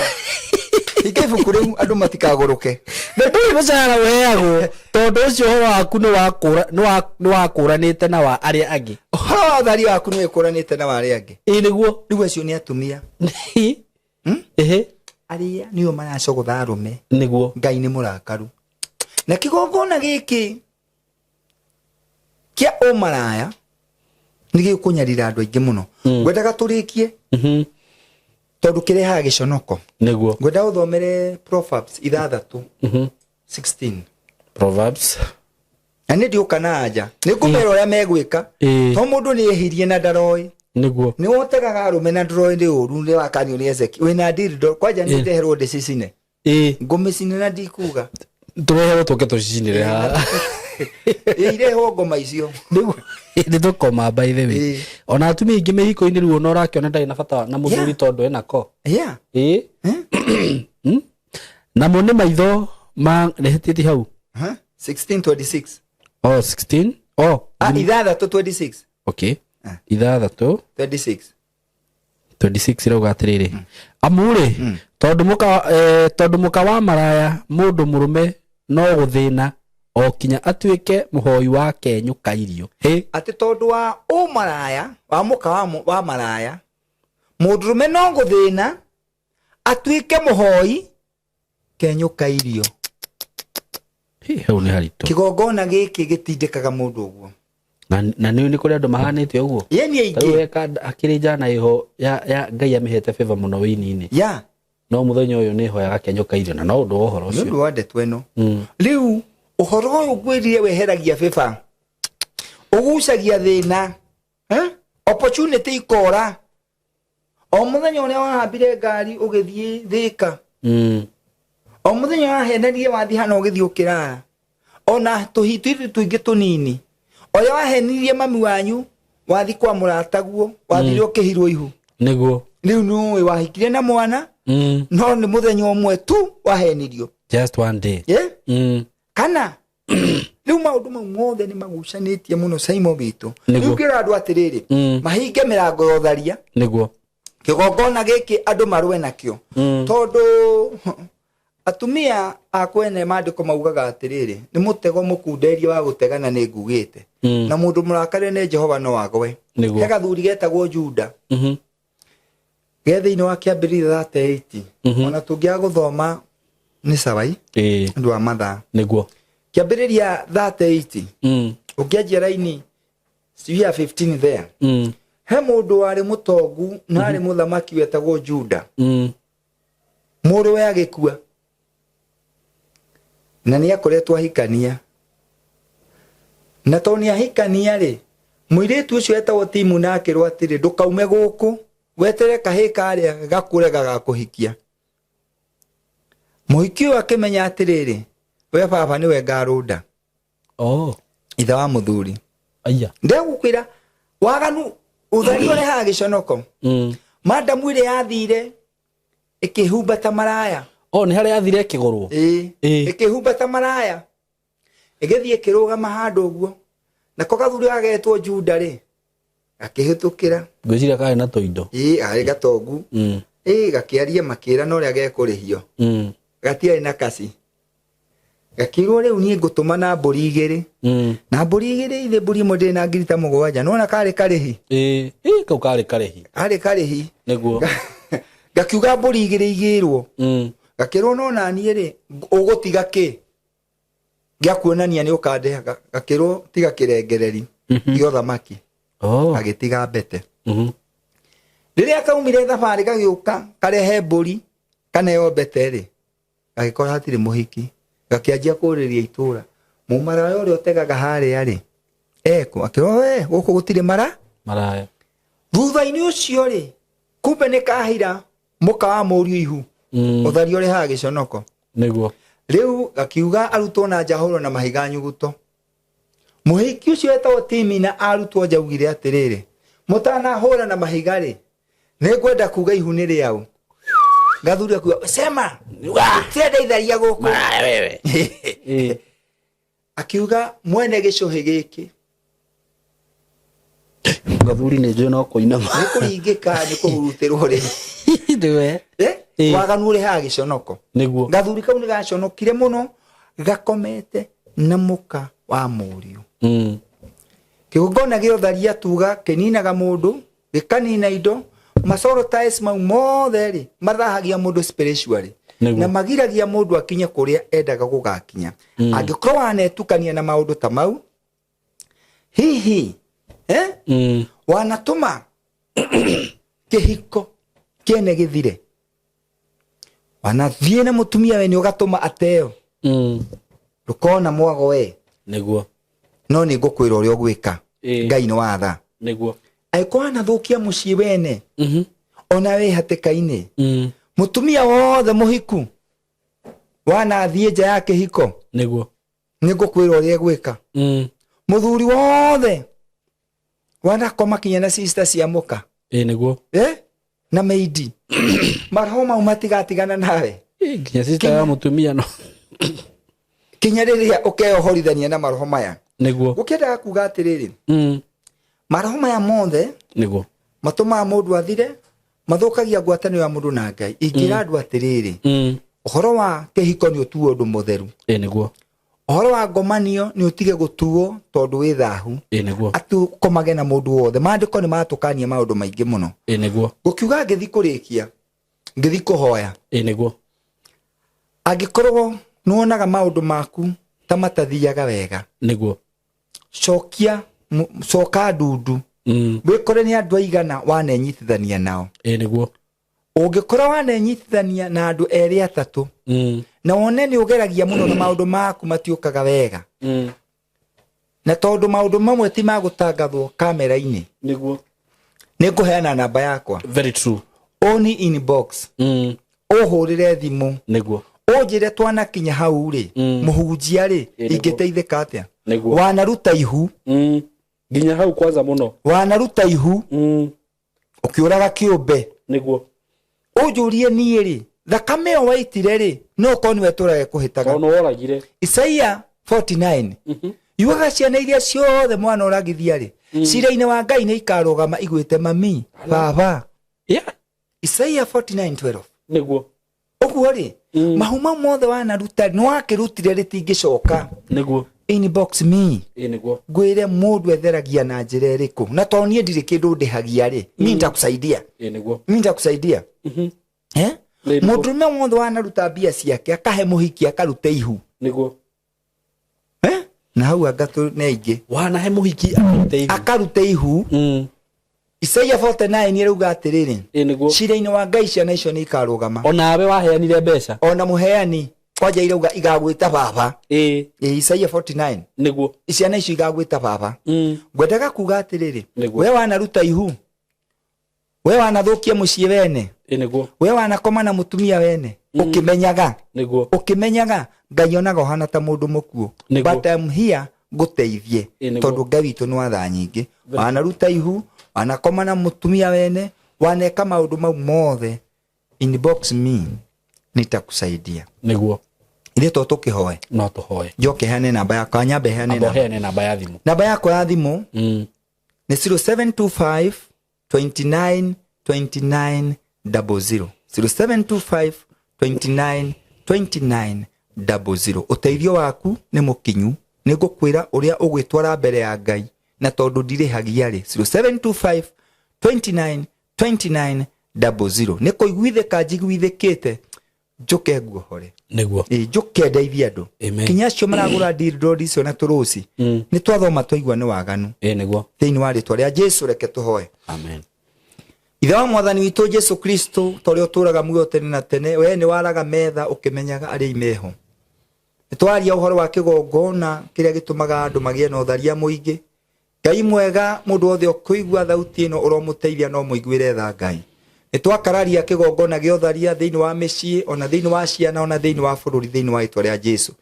hinga ibuku rĩu andũ matikagũrũke. Na ndũrĩ mũcara ũheagwo, tondũ ũcio ũhoro waku nĩ wakũranĩte na wa arĩa angĩ. Ũhoro wa ũtharia waku nĩ wĩkũranĩte na wa arĩa angĩ. Ĩĩ nĩguo. Rĩu acio nĩ atumia Ĩhĩ. Arĩa nĩo maracogotha arũme. Nĩguo. Ngai nĩ mũrakaru na kĩgongona gĩkĩ kĩa ũmaraya nĩ gĩkũnyarira andũ aingĩ mũno. Ngwendaga tũrĩkie tondũ kĩrehaga gĩconoko. Nĩguo. Ngwenda ũthomere Proverbs 6 16. Proverbs. Na nĩ ndiũka na anja, nĩ ngũmera ũrĩa megwĩka. Ĩĩ. To mũndũ nĩ ehirie na ndaroĩ. Nĩguo. Nĩ wotegaga arũme na ndũroĩ nĩ ũru, nĩ wakanio nĩ Ezeki wĩna dildo kwanja nĩ Ĩĩ. ndeherwo ndĩcicine. Ĩĩ. Ngũmĩcine na ndikuga. Tũreherwo tũke tũcicinĩre haha. Ĩ, irehwo ngoma icio. Nĩguo, nĩ tũkoma by the way. Ĩĩ. Ona atumia aingĩ mĩhiko-inĩ rĩu ona ũrakĩona ndarĩ na bata na mũthuri tondũ enako. Ĩĩ. Namo nĩ maitho ma nĩhĩtĩtie hau. Huh? 1626. Oh, 16, oh. Ah, 6 26. Okay. Ah. 6 26. 26 irauga atĩrĩrĩ, amu-rĩ, tondũ mũka wa maraya mũndũ mũrũme no gũthĩna o kinya atuĩke mũhoi wa kenyũka irio. Hĩ. Atĩ tondũ wa ũmaraya wa mũka wa maraya, mũndũrũme no gũthĩna atuĩke mũhoi kenyũka irio. Hĩ, hau nĩ haritũ. Kĩgongona gĩkĩ gĩtindĩkaga mũndũ ũguo. Na nĩ kũrĩ andũ mahanĩte ũguo. Yeni Ta rĩu aingĩ. weka akĩrĩ njana ĩho ya Ngai amĩhete favor mũno wĩini-inĩ, no mũthenya ũyũ nĩ hoyaga kenyũka irio na no ũndũ wa ũhoro Nĩ ũcio. ũndũ wa ndeto ĩno. Rĩu ũhoro ũyũ ngwĩrire weheragia bĩba, ũgucagia thĩna, eh? Opportunity ikora o mũthenya ũrĩa wahambire ngari ũgĩthiĩ Thĩka, o mũthenya wahenanirie wathiĩ hana ũgĩthiĩ ũkĩrara, ona tũhitu tũingĩ tũnini, ũrĩa wahenirie mami wanyu wathi kwa mũrataguo, wathire ũkĩhirwo ihu. Nĩguo. Rĩu nĩũĩ wahikire na mwana, no nĩ mũthenya ũmwe tu wahenirio. Just one day. Yeah? Kana rĩu maũndũ mau mothe nĩ magucanĩtie mũno, Simon witũ. Nĩguo. Rĩu ngĩra andũ atĩrĩrĩ, mahinge mĩrango ya ũtharia. Nĩguo. Kĩgongona gĩkĩ andũ marũe nakĩo, tondũ atumia a kwene, maandĩko maugaga atĩrĩrĩ, nĩ mũtego mũkunderie wa gũtegana nĩ ngugĩte, na mũndũ mũrakare nĩ Jehova no agwe. Nĩguo. He gathuri getagwo Juda. Ge thĩinĩ wa Kĩambĩrĩria 38. Ona tũngĩaga gũthoma nĩ cawai ũndũ wa mathaa. Nĩguo. Kĩambĩrĩria 38. Ũngĩanjia raini sijui ya 15 there. He mũndũ warĩ mũtongu na arĩ mũthamaki wetagwo Juda. Mũrũwe agĩkua na nĩ akoretwo ahikania, na tondũ nĩ ahikania rĩ, mũirĩtu ũcio etagwo Timuna akĩrwo atĩrĩ, ndũkaume gũkũ, wetere kahĩĩ karĩa gakũre gagakũhikia. Mũhiki ũyũ akĩmenya atĩrĩrĩ, we baba nĩwe ngarũnda. Oh. Ithe wa mũthuri. Aya. Ndegũkwĩra waganu ũtheri ũrehaga gĩconoko. Madamu ĩrĩa yathire ĩkĩhumba ta maraya. Oh, nĩ harĩa yathire ĩkĩgũrwo. Ĩĩ. Ĩĩ. Ĩkĩhumba ta maraya. Ĩgĩthiĩ ĩkĩrũgama handũ ũguo. Nako gathuri gagetwo Juda rĩ, gakĩhĩtũkĩra. Ngwĩciria karĩ na tũindo. Ĩĩ, karĩ gatongu. Ĩĩ, gakĩaria makĩra na ũrĩa gekũrĩhio. Gatiarĩ na kaci. Gakĩrwo rĩu niĩ ngũtũma na mbũri igĩrĩ. Na mbũri igĩrĩ ithe mbũri ĩmwe ndĩrĩ na ngiri ta 7. Nĩwona karĩ karĩhi? Ĩĩ, ĩĩ, kau karĩ karĩhi. Karĩ karĩhi. Nĩguo. Gakiuga mbũri igĩrĩ igĩrwo. Gakĩrwo no naniĩ rĩ, ũgũtiga kĩ? Gĩa kuonania nĩ ũkandĩha. Gakĩrwo tiga kĩrengereri. Tiga ũthamaki. Oh. Agĩtiga mbete. Rĩrĩa kaumire thabarĩ gagĩũka karehe mbũri kaneo mbete rĩ, gagĩkora hatirĩ mũhiki. Gakĩanjia kũrĩria itũra. Mũmaraya ũrĩa ũtegaga harĩa rĩ, eko. Akĩrwo, we, gũkũ gũtirĩ mara? Maraya. Thutha-inĩ ũcio rĩ, kumbe nĩ kahira mũka wa mũriũ ihu. Ũtharia ũrehaga gĩconoko. Nĩguo. Rĩu gakiuga arutwo na nja ahũrwo na mahiga nyuguto. Mũhiki ũcio wetagwo Timina arutwo nja augire atĩrĩrĩ, mũtanahũra na mahiga rĩ, nĩngwenda kuga ihu nĩ rĩaũ. Gathuri akiuga, sema, tienda itharia gũkũ. Maraya wewe. Akiuga mwene gĩcũhĩ gĩkĩ. Gathuri nĩ njũĩ no kũinama. Nĩ kũringĩka, nĩ kũhurutĩrwo rĩ. Nĩwe. Waganu ũrehaga gĩconoko. Nĩguo. Gathuri kau nĩ gaconokire mũno, gakomete na mũka wa mũriũ. Kĩgongona gĩa ũtharia tuga kĩninaga mũndũ, gĩkanina indo, masoro ties mau mothe rĩ, mathahagia mũndũ spiritually. Nĩguo. Na magiragia mũndũ akinye kũrĩa endaga gũgakinya. Angĩkorwo wanetukania na maũndũ ta mau, hihi, Wanatũma kĩhiko kĩene gĩthire. Wanathiĩ na mũtumia wene ũgatũma ateo. Ndũkona mwago we. Nĩguo. No nĩ ngũkwĩra ũrĩa ũgwĩka. Ngai nĩ watha. Nĩguo. Angĩkorwo wanathũkia mũciĩ wene, ona wĩ hatĩka-inĩ, mũtumia wothe mũhiku wanathiĩ nja ya kĩhiko, Nĩguo. nĩ ngũkwĩra ũrĩa egwĩka. Mũthuri wothe wanakoma kinya na sister cia mũka. Nĩguo. Na maidi. Maroho mau matigatigana nawe. Nginya sister ya mũtumia no. Kinya rĩrĩa ũkeohorithania na maroho maya. Nĩguo. Gũkĩendaga kuga atĩrĩrĩ. Maroho maya mothe Nĩguo. matũmaga mũndũ athire, mathũkagia ngwatanĩro ya mũndũ na Ngai. Ingĩra andũ atĩrĩrĩ, ũhoro wa kĩhiko nĩ ũtuo ũndũ mũtheru. Nĩguo. Ũhoro wa ngomanio nĩ ũtige gũtuo tondũ wĩ thahu. Nĩguo. Atĩ ũkomage na mũndũ wothe. Maandĩko nĩ matũkania maũndũ maingĩ mũno. Nĩguo. Gũkiuga ngĩthi kũrĩkia, ngĩthi kũhoya. Nĩguo. Angĩkorwo nĩwonaga maũndũ maku ta matathiaga wega. Nĩguo. Cokia, coka ndundu. Wĩkore nĩ andũ aigana wanenyitithania nao. Nĩguo. Ũngĩkorwo wanenyitithania na andũ erĩ atatũ, na wone nĩ ũgeragia mũno na maũndũ maku matiũkaga wega. Na tondũ maũndũ mamwe ti ma gũtangathwo kamera-inĩ. Nĩguo. Nĩ ngũheana namba yakwa. Very true. Oni inbox. Ũhũrĩre thimũ. Nĩguo. Ũnjĩre twanakinya hau rĩ, mũhunjia rĩ, Nĩguo. ingĩteithĩka atĩa? Nĩguo. Wanaruta ihu. Nginya hau kwanza mũno. Wanaruta ihu. Ũkĩũraga kĩũmbe. Nĩguo. Ũnjũrie niĩ rĩ, thakame ĩyo waitire rĩ, no ũkorwo nĩwe tũrage kũhĩtaga. Tondũ nĩworagire. Isaia 49. Yugaga ciana iria ciothe mwana ũragithia rĩ, cira-inĩ wa Ngai nĩ ikarũgama igwĩte mami, baba. Isaia 49:12. Nĩguo. Ũguo rĩ, mahu mau mothe wanaruta nĩ wakĩrutire rĩtingĩcoka. Nĩguo. Inbox me. Ĩĩ nĩguo. Ngwĩre mũndũ etheragia na njĩra ĩrĩkũ, na tondũ niĩ ndirĩ kĩndũ ndĩhagia rĩ, mi nitakusaidia. Ĩĩ nĩguo. Mi nitakusaidia. Eh? Nĩ nĩguo. Mũndũrũme wothe wanaruta mbia ciake akahe mũhiki akaruta ihu. Nĩguo. Eh? Na hau anga tũ nĩ aingĩ. Wanahe mũhiki akarute ihu. Akaruta ihu. Isaia 49 ĩrauga atĩrĩrĩ, Ĩĩ nĩguo. cira-inĩ wa Ngai ciana icio nĩ ikarũgama. Onawe waheanire mbeca. Ona mũheani kwanja irauga igagwĩta baba. Ĩĩ. Ĩ, Isaia 49. Nĩguo. Ciana icio igagwĩta baba. Ngwendaga kuga atĩrĩrĩ, Nĩguo. we wanaruta ihu, we wanathũkia mũciĩ wene, Ĩĩ nĩguo. we wanakoma na mũtumia wene, ũkĩmenyaga. Nĩguo. Ũkĩmenyaga Ngai onaga ũhana ta mũndũ mũkuũ. Nĩguo. But I'm here ngũteithie. Ĩĩ nĩguo. Tondũ Ngai witũ nĩ wa tha nyingĩ. Wanaruta ihu, wanakoma na mũtumia wene, waneka maũndũ mau mothe, inbox me, nitakusaidia. Nĩguo. Ithuĩ to tũkĩhoe. No tũhoe. Njoke heane namba yakwa, nyambe heane Amba namba. ũheane namba ya thimũ. Namba yakwa ya thimũ nĩ 0725 29 29 00. 0725 29 29 00. Ũteithio waku nĩ mũkinyu, nĩ ngũkwĩra ũrĩa ũgwĩtwara mbere ya Ngai, na tondũ ndirĩhagia rĩ, 0725 29 29 00. Nĩ kũiguithĩka njiguithĩkĩte, njũke nguohore. Nĩguo. Ĩ, njũke ndeithie andũ. Amen. Kinya acio maragũra dildo icio na tũrũci, nĩ twathoma twaigua nĩ waganu. Ĩĩ nĩguo. Thĩinĩ wa rĩtwa rĩa Jesu reke tũhoe. Amen. Ithe wa Mwathani witũ Jesu Kristo, ta ũrĩa ũtũũraga muoyo tene na tene, we nĩ waraga metha ũkĩmenyaga arĩa imeho. Nĩ twaria ũhoro wa kĩgongona kĩrĩa gĩtũmaga andũ magĩe na ũtharia mũingĩ. Ngai mwega, mũndũ wothe ũkũigua thauti ĩno ũromũteithia no mũiguĩre tha Ngai. Nĩ twakararia kĩgongona gĩa ũtharia thĩinĩ wa mĩciĩ, ona thĩinĩ wa ciana, ona thĩinĩ wa bũrũri, thĩinĩ wa rĩtwa rĩa Jesu.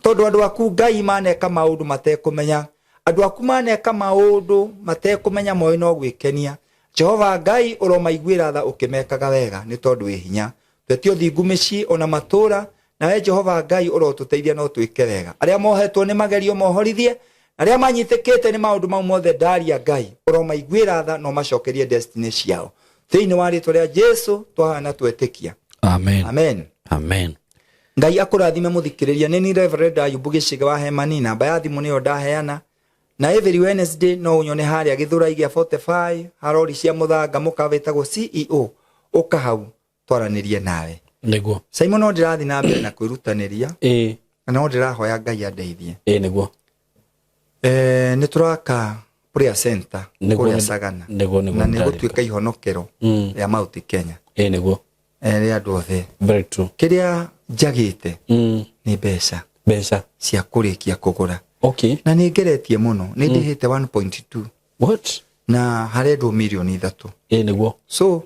Tondũ andũ aku Ngai maneka maũndũ matekũmenya, andũ aku maneka maũndũ matekũmenya moĩ no gwĩkenia. Jehova Ngai ũromaiguĩra tha ũkĩmekaga wega, nĩ tondũ wĩ hinya. Twetie ũthingu mĩciĩ ona matũũra, nawe Jehova Ngai ũrotũteithia no twĩke wega. Arĩa mohetwo nĩ magerio mohorithie, arĩa manyitĩkĩte nĩ maũndũ mau mothe ndaria Ngai ũromaiguĩra tha no macokerie destiny ciao. Thĩinĩ wa rĩtwa rĩa Jesu twahana twetĩkia. Amen. Amen. Amen. Ngai akũrathime mũthikĩrĩria. Nĩ ni Reverend Ayubu Gĩchige wa Hemani, namba ya thimũ nĩyo ndaheana. Na every Wednesday no ũnyone harĩa Gĩthũrai gĩa 45, harori cia mũthanga mũkawa wĩtagwo CEO, ũka hau twaranĩrie nawe. Nĩguo. Simon, no ndĩrathiĩ na mbere na kwĩrutanĩria. Ĩĩ. Na no ndĩrahoya Ngai andeithie. Ĩĩ nĩguo. Nĩ tũraka prayer center Nĩguo, kũrĩa nĩguo. Sagana. Nĩguo, nĩguo, Na nĩ nĩndĩrarĩka. gũtuĩka ihonokero rĩa Mount Kenya. Ĩĩ nĩguo. Rĩa andũ othe. Very true. Kĩrĩa njagĩte nĩ mbeca. Mbeca. Cia kũrĩkia kũgũra. Okay. Na nĩ ngeretie mũno, nĩ ndĩhĩte 1.2. What? Na harendwo mirioni 3. Ĩĩ nĩguo. So,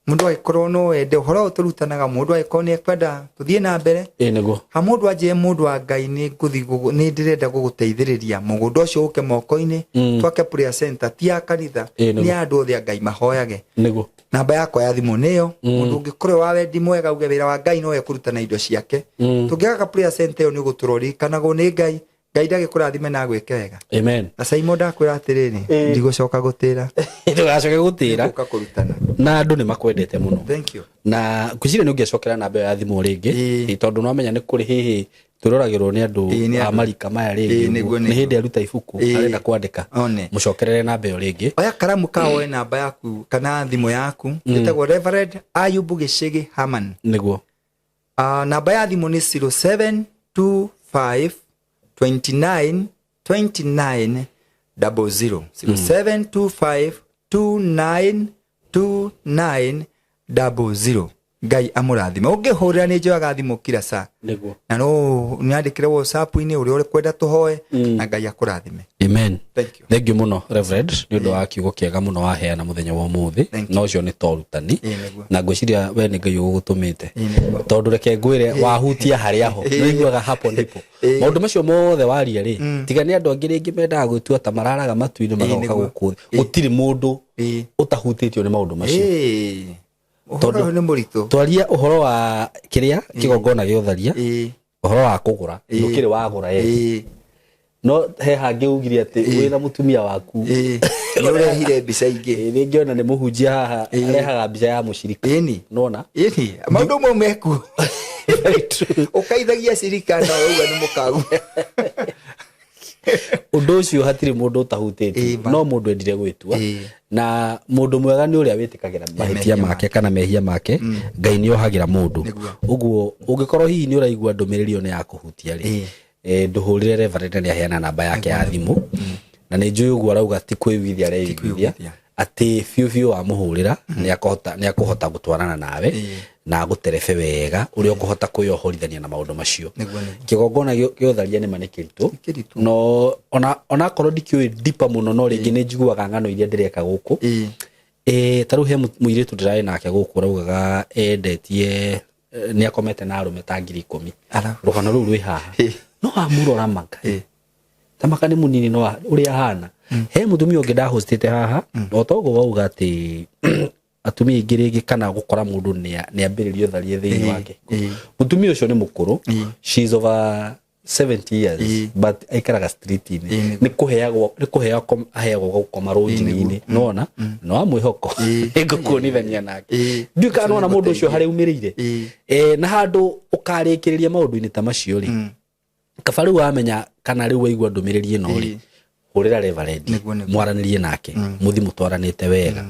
mũndũ angĩkorwo no ende ũhoro ũyũ tũrutanaga, mũndũ angĩkorwo nĩ ekwenda tũthiĩ na mbere. Ĩĩ nĩguo. Ha mũndũ anjĩre mũndũ wa Ngai nĩ ngũthiĩ gũgũ-, nĩ ndĩrenda gũgũteithĩrĩria mũgũnda ũcio ũke moko-inĩ, twake prayer center ti ya kanitha, Ĩĩ nĩguo. nĩ ya andũ othe a Ngai mahoyage. Nĩguo. Namba yakwa ya thimũ nĩyo. Mũndũ ũngĩkorwo wa wendi mwega uge wĩra wa Ngai no ekũruta na indo ciake. Tũngĩaka prayer center ĩyo nĩ ũgũtũra ũririkanagwo nĩ Ngai. Ngai ndagĩkũrathime na agwĩke wega. Amen. Na Simon ndakwĩra atĩrĩrĩ, ndigũcoka gũtĩra. Ndũgacoke gũtĩra. Nĩngũka kũrutana. Na andũ nĩ makwendete mũno. Thank you. Na ngwĩciria nĩ ũngĩacokera namba ĩyo ya thimũ rĩngĩ, Ĩĩ. tondũ nĩ wamenya nĩ kũrĩ hihi twĩroragĩrwo nĩ andũ Ĩĩ, nĩ a andũ. marika maya rĩngĩ Ĩĩ, ũguo. nĩguo, Nĩ nĩguo. hĩndĩ aruta ibuku, Ĩĩ. arenda kwandĩka. One. Mũcokerere namba ĩyo rĩngĩ. Oya karamu ka woe namba yaku kana thimũ yaku. Ĩtagwo Reverend Ayubu Gĩchige Haman. Nĩguo. Namba ya thimũ nĩ zero seven two five twenty-nine twenty-nine double zero. Zero seven two five two nine two nine double zero. Ngai amũrathime. Ũngĩhũrĩra nĩ njoyaga thimũ kila saa. Nĩguo. Na no nyandĩkĩre WhatsApp-inĩ ũrĩa ũkwenda tũhoe, na Ngai akũrathime. Amen. Thank you. Thank you mũno Reverend nĩ ũndũ wa kiugo kĩega mũno waheana mũthenya wa ũmũthĩ. Thank you. Na ũcio nĩ ta ũrutani. Ĩĩ, nĩguo. Na ngwĩciria we nĩ Ngai ũgũgũtũmĩte. Ĩĩ, nĩguo. Tondũ reke ngwĩre wahutia harĩa ho. Ĩĩ. Nĩ ũiguaga hapo ndipo. Ĩĩ. Maũndũ macio mothe waria rĩ, tiga nĩ andũ angĩ rĩngĩ mendaga gwĩtua ta mararaga matu-inĩ Ĩĩ, magoka nĩguo. gũkũ thĩ. Ĩĩ. Gũtirĩ mũndũ Ĩĩ. ũtahutĩtio nĩ maũndũ macio. Ĩĩ. Ũhoro Tondũ ũyũ nĩ mũritũ. Twaria ũhoro wa kĩrĩa kĩgongona gĩa ũtharia, Ĩĩ. ũhoro wa kũgũra, Ĩĩ. ndũkĩrĩ wagũra ĩ. Ĩĩ. No he hangĩ ugire atĩ wĩna mũtumia waku. Ĩĩ. Nĩ ũrehire mbica ingĩ. Ĩĩ, rĩngĩ ona nĩ mũhunjia haha, Ĩĩ. arehaga mbica ya mũcirika. Ĩni. Nĩwona? Ĩni. Maũndũ mau mekuo. Very true. Ũkaithagia cirika na ũrauga nĩ mũkagu. Ũndũ ũcio hatirĩ mũndũ ũtahutĩtie, Ĩĩ, ma. no mũndũ endire gwĩtua. Ĩĩ. Na mũndũ mwega nĩ ũrĩa wĩtĩkagĩra mahĩtia mehia make kana mehia make. Ngai nĩ ohagĩra mũndũ. Nĩguo. Ũguo ũngĩkorwo hihi nĩ ũraigua ndũmĩrĩri ĩyo nĩ ya kũhutia rĩ, ndũhũrĩre Reverend, nĩ aheana namba yake ya thimũ, na nĩ njũĩ ũguo arauga ti kwĩiguithia areiguithia, kwĩiguithia. atĩ biũ biũ wamũhũrĩra nĩ akũhota gũtwarana nawe na agũterebe wega ũrĩa ũkũhota kwĩyohorithania na maũndũ macio. Nĩguo, nĩguo. Kĩgongona gĩa ũtharia nĩ ma nĩ kĩritũ. Nĩ kĩritũ. No ona akorwo ndikĩũĩ ndipa mũno, no rĩngĩ nĩ njiguaga ng'ano iria ndĩreka gũkũ. Ta rĩu he mũirĩtu ndĩrarĩ nake gũkũ, ũraugaga endetie, nĩ akomete na arũme ta 10,000. Arabu. Rũgano rũu rwĩ haha. No amũrora maka ta maka nĩ mũnini, no ũrĩa ahana. He mũtumia ũngĩ ndahostĩte haha, o toguo wauga atĩ atumia aingĩ rĩngĩ kana gũkora mũndũ nĩ ambĩrĩria ũtharia thĩinĩ wake. Mũtumia ũcio nĩ mũkũrũ, she is over 70 years, but aikaraga street-inĩ. Nĩguo. Nĩ kũheagwo aheagwo gũkoma rũnjingi-inĩ, nona no amwĩhoko nĩngũkuonithania nake. Ndiũĩ kana nona mũndũ ũcio harĩa umĩrĩire. Na handũ ũkarĩkĩrĩria maũndũ-inĩ ta macio rĩ, kaba rĩu wamenya kana rĩu waigua ndũmĩrĩri ĩno rĩ, hũrĩra Reverend, Nĩguo, nĩguo. mwaranĩrie nake, mũthi mũtwaranĩte wega.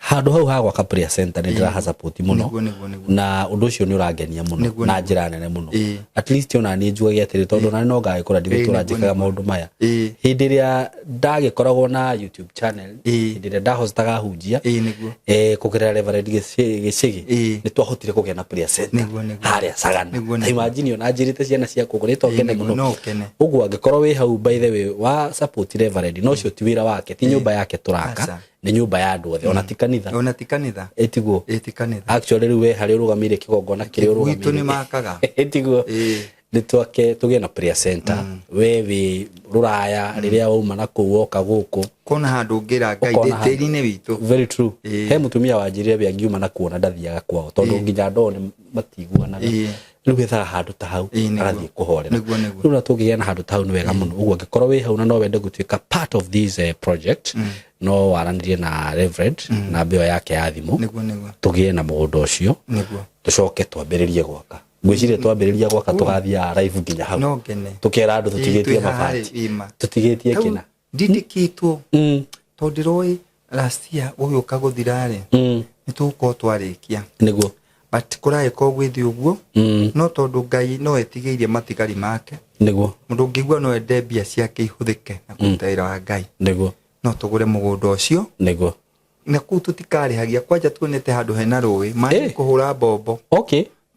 Handũ hau ha gwaka prayer center nĩ ndĩraha support mũno. Nĩguo, nĩguo, nĩguo. Na ũndũ ũcio nĩ ũrangenia mũno na njĩra nene mũno. At least ona niĩ njugage atĩrĩ, tondũ ona no ngagĩkũra ndigũtũra Nĩguo, njĩkaga nĩguo. maũndũ maya. Hĩndĩ ĩrĩa ndagĩkoragwo na YouTube channel, hĩndĩ ĩrĩa ndahostaga hunjia Nĩguo. Kũgerera Reverend Gĩcĩgĩ, nĩ twahotire kũgĩa na prayer center Nĩguo, nĩguo. harĩa Sagana. Nĩguo, Ta nĩguo. imagine ona njĩrĩte ciana ciakwa ũguo, nĩ tongene Nĩguo, mũno. No ũkene. Ũguo angĩkorwo wĩ hau, by the way, wa support Reverend, no ũcio ti wĩra wake, ti nyũmba yake tũraka. Aca. Nĩ nyũmba ya andũ othe, ona ti kanitha. Ona ti kanitha. Ĩtiguo? Ĩĩ, ti kanitha. Actually rĩu we harĩa ũrũgamĩire kĩgongona kĩrĩa Gwitũ nĩ ũrũgamĩire makaga. Ĩtiguo? Nĩ twake tũgĩe na prayer center. We wĩ rũraya, rĩrĩa wauma na kũu woka gũkũ, Kona handũ ũngĩra Ngai ũkona ndĩ tĩri-inĩ witũ. Very true. He mũtumia wanjĩrire we angiuma na kuona ndathiaga kwao tondũ nginya ndoo nĩ matiguanaga. Rĩu ethaga handũ ta hau Nĩguo. agathiĩ kũhorera. Nĩguo, nĩguo. Rĩu na tũngĩgĩa na handũ ta hau nĩ wega mũno. Ũguo angĩkorwo wĩ hau na no wende gũtuĩka part of this project, no waranĩrie na Reverend namba ĩyo yake ya thimũ, Nĩguo, nĩguo. tũgĩe na mũgũnda ũcio, tũcoke twambĩrĩrie gwaka. Ngwĩciria twambĩrĩria gwaka tũgathiaga live nginya hau, No ngene. tũkera andũ tũtigĩtie Twĩ haha mabati, rĩ, ĩĩ ma. tũtigĩtie Hau kĩna. ndindĩkĩtwo tondũ ndĩroĩ last year gũgĩũka gũthira rĩ, nĩ tũgũkorwo twarĩkia. But kũragĩkorwo gwĩthiĩ ũguo, no tondũ Ngai no etigĩirie matigari make, mũndũ ũngĩigua no ende mbia ciake ihũthĩke na kũruta wĩra wa Ngai, no tũgũre mũgũnda ũcio. Na kũu tũtikarĩhagia kwanja, tuonete handũ hena rũĩ maĩ, kũhũra mbombo,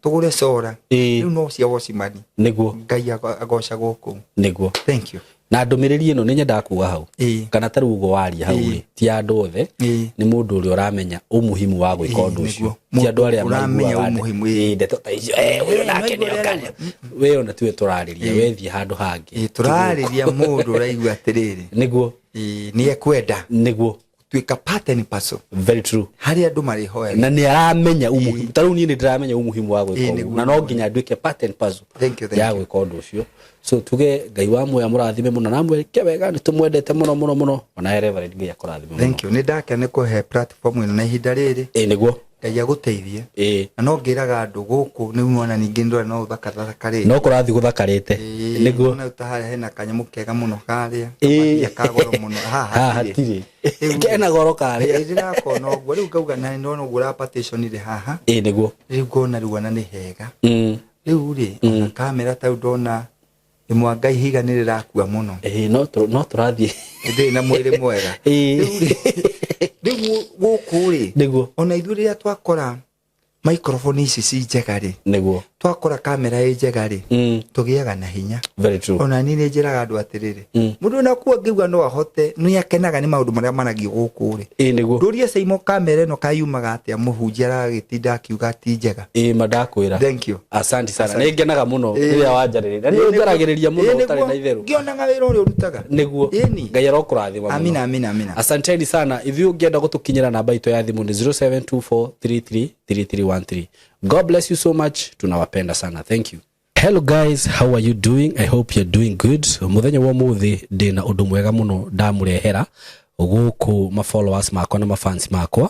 tũgũre cora. Rĩu no cia wocimani. Ngai agocagwo kũu. Thank you. Na ndũmĩrĩri ĩno nĩ nyendaga kuga hau, kana ta rĩu ũguo waria hau rĩ, ti andũ othe, nĩ mũndũ ũrĩa ũramenya umuhimu wa gwĩka ũndũ ũcio, ti andũ arĩa Mũndũ ũramenya maiguaga umuhimu, ndeto ta icio, ũyũ nake Ũraigua nĩ ũrĩa oka. arauga? We ona tiwe tũrarĩria, we thiĩ handũ hangĩ. Tũrarĩria mũndũ ũraigua atĩrĩrĩ, nĩ ekwenda tuĩka part and parcel Very true. Harĩa andũ marĩhoyaga. Na nĩ aramenya umuhimu. Ta rĩu niĩ nĩ ndĩramenya umuhimu wa gwĩka ũguo, na no nginya nduĩke part and parcel Thank you, thank ya you. gwĩka ũndũ ũcio. So tuge Ngai wa muoya mũrathime mũno na mwĩke wega. Nĩ tũmwendete mũno mũno mũno. Ona Reverend, Ngai akũrathime mũno. Thank you. Nĩ ndakena nĩ kũhe platform ĩno na ihinda rĩrĩ. Nĩguo. Ngai agũteithie. Na no ngĩraga andũ gũkũ nĩ mwana ningĩ ndora no ũthakathaka rĩngĩ. No kũrathiĩ gũthakarĩte. Ona ta harĩa hena kanyamũ kega mũno karĩa kamathia ka goro mũno haha. Haha hatirĩ. Hatirĩ kena goro karĩa. Ndĩrakona ũguo rĩu ngauga na ndona ũguo ũra partition rĩ haha. Nĩguo. Rĩu ngona rĩu ona nĩ hega. Rĩu rĩ, ona kamera ta rĩu ndona ĩmwe Ngai higa nĩ rĩrakua mũno. No tũrathiĩ. Ndĩrĩ na mwĩrĩ mwega. Rĩu gũkũ rĩ, ona ithuĩ rĩrĩa twakora microphone ici ci njega rĩ, twakora kamera ĩ njega rĩ, tũgĩaga na hinya. Very true. Ona niĩ nĩ njĩraga andũ atĩrĩrĩ, mũndũ ona kuo angĩuga no ahote, nĩ akenaga nĩ maũndũ marĩa maragio gũkũ rĩ. Ndũrie Caimo, kamera ĩno kayumaga atĩa? Mũhunjia aragĩtinda akiuga ti njega. Ma ndakwĩra. Thank you. Asante sana, nĩ ngenaga mũno rĩrĩa wanjarĩrĩria, na nĩ ũnjaragĩrĩria mũno ũtarĩ na itherũ. Ngĩonaga wĩra ũrĩa ũrutaga. Ĩni. Ngai arokũrathima mũno. Amina, amina, amina. Asanteni sana. Ithuĩ ũngĩenda gũtũkinyĩra, namba itũ ya thimũ nĩ 0724333313. God bless you so much, tunawapenda sana. Thank you. Hello guys, how are you doing? I hope you're doing good. Muthenya wa muthi ndina undu mwega muno ndamurehera guku ma followers makwa na ma fans makwa,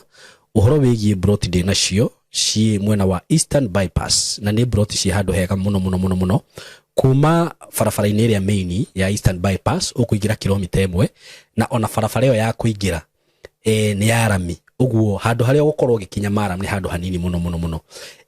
uhoro wigie broti ndinacio ciĩ mwena wa Eastern Bypass, na nĩ broti ciĩ handũ hega mũno mũno mũno mũno. Kuma barabara-inĩ ĩrĩa main ya Eastern Bypass ũkũingĩra kilomita 1, na ona barabara ĩyo ya kũingĩra nĩ ya rami. Ũguo handũ harĩa ũgũkorwo ũgĩkinya maram nĩ handũ hanini mũno mũno mũno.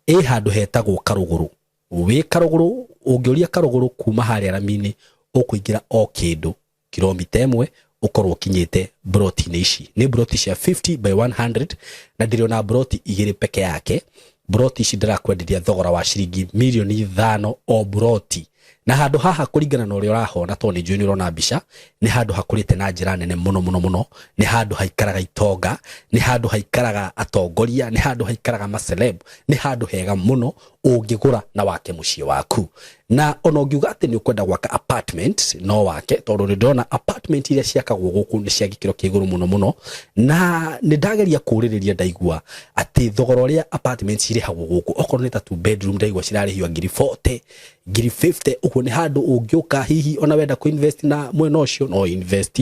Ĩ handũ hetagwo Karũgũrũ. Wĩ Karũgũrũ, ũngĩũria Karũgũrũ kuma harĩa rami-inĩ, ũkũingĩra o kĩndũ kilomita 1 ũkorwo ũkinyĩte broti-inĩ ici. Nĩ broti cia 50 by 100 na ndĩrĩ ona broti 2 peke yake. Broti ici ndĩrakwenderia thogora wa ciringi mirioni 5 o broti. Na handũ haha kũringana na ũrĩa ũrahona, tondũ nĩ njũĩ nĩ ũrona mbica, nĩ handũ hakũrĩte na njĩra nene mũno mũno mũno. Nĩ handũ haikaraga itonga, nĩ handũ haikaraga atongoria, nĩ handũ haikaraga maceleb, nĩ handũ hega mũno ũngĩgũra na wake mũciĩ waku. Na ona ũngiuga atĩ nĩ ũkwenda gwaka apartment, no wake, tondũ nĩ ndĩrona apartment iria ciakagwo gũkũ nĩ cia gĩkĩro kĩa igũrũ mũno mũno. Na nĩ ndageria kũũrĩrĩria ndaigua atĩ thogora ũrĩa apartment cirĩhagwo gũkũ, okorwo nĩ ta 2 bedroom ndaigua cirarĩhio ngiri 40, ngiri 50. Ũguo nĩ handũ ũngĩũka hihi ona wenda kũ invest na mwena ũcio no invest.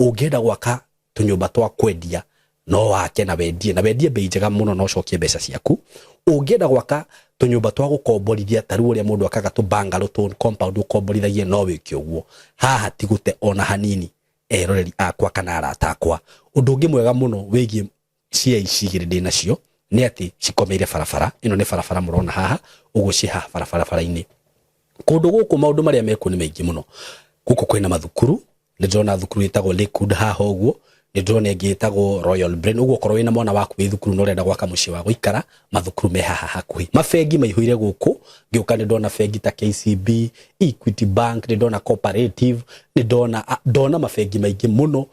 Ũngĩenda gwaka tũnyũmba twa kwendia no wake na wendie, na wendie bei njega mũno na ũcokie mbeca ciaku. Ũngĩenda gwaka tũnyũmba twa gũkomborithia, ta rĩu ũrĩa mũndũ akaga tũ bungalow, tũ compound ũkomborithagie, no wĩke ũguo. Haha ti gũte ona hanini, eroreri akwa kana arata akwa. Ũndũ ũngĩ mwega mũno wĩgiĩ cia ici igĩrĩ ndĩ nacio nĩ atĩ cikomeire barabara. Ĩno nĩ barabara mũrona haha, ũguo ciĩ haha barabara-inĩ. Kũndũ gũkũ maũndũ marĩa mekuo nĩ maingĩ mũno. Gũkũ kwĩna mathukuru, nĩ ndĩrona thukuru ĩtagwo Lakewood haha ũguo, nĩ ndĩrona ĩngĩ ĩtagwo Royal Brain. Ũguo okorwo wĩna mwana waku wĩ thukuru na ũrenda gwaka mũciĩ wa gũikara, mathukuru me haha hakuhĩ. Mabengi maihũire gũkũ, ngĩũka nĩ ndona bengi ta KCB, Equity Bank, nĩ ndona Cooperative, nĩ ndona mabengi maingĩ mũno.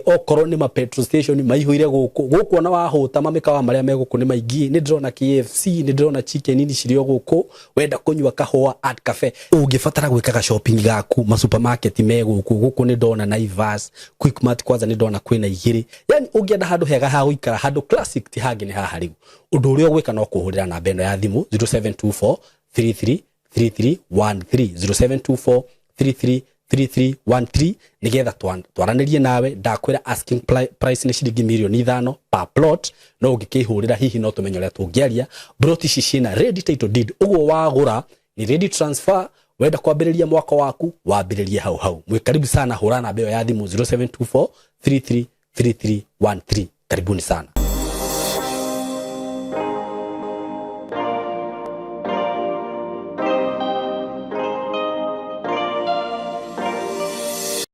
Okorwo nĩ ma petrol station maihũire gũkũ. Gũkũ ona wahũta mamĩkawa marĩa me gũkũ nĩ maingĩ. Nĩ ndĩrona KFC, nĩ ndĩrona Chicken Inn cirĩ o gũkũ. Wenda kũnyua kahũa Art Cafe, ũngĩbatara gwĩkaga shopping gaku, ma supermarket me gũkũ. Gũkũ nĩ ndona Naivas, Quickmart kwanza nĩ ndona kwĩna 2. Yani ũngĩenda handũ hega ha gũikara, handũ classic, ti hangĩ nĩ haha rĩu. Ũndũ ũrĩa ũgwĩka no kũhũrĩra namba ĩno ya thimũ 0724 33 33 13, 0724 33 33 13, nigetha twaranĩrie nawe. Ndakwĩra asking price nĩ ciringi mirioni 5 per plot, no ũngĩkĩhũrĩra hihi no tũmenye ũrĩa tũngĩaria. Plot ici ciĩna ready title deed, ũguo wagũra ni ready transfer. Wenda kwambĩrĩria mwaka waku, wambĩrĩrie hau hau. Mwĩ karibu sana, hũra namba ĩyo ya thimũ 0724 33 33 13. Karibuni sana.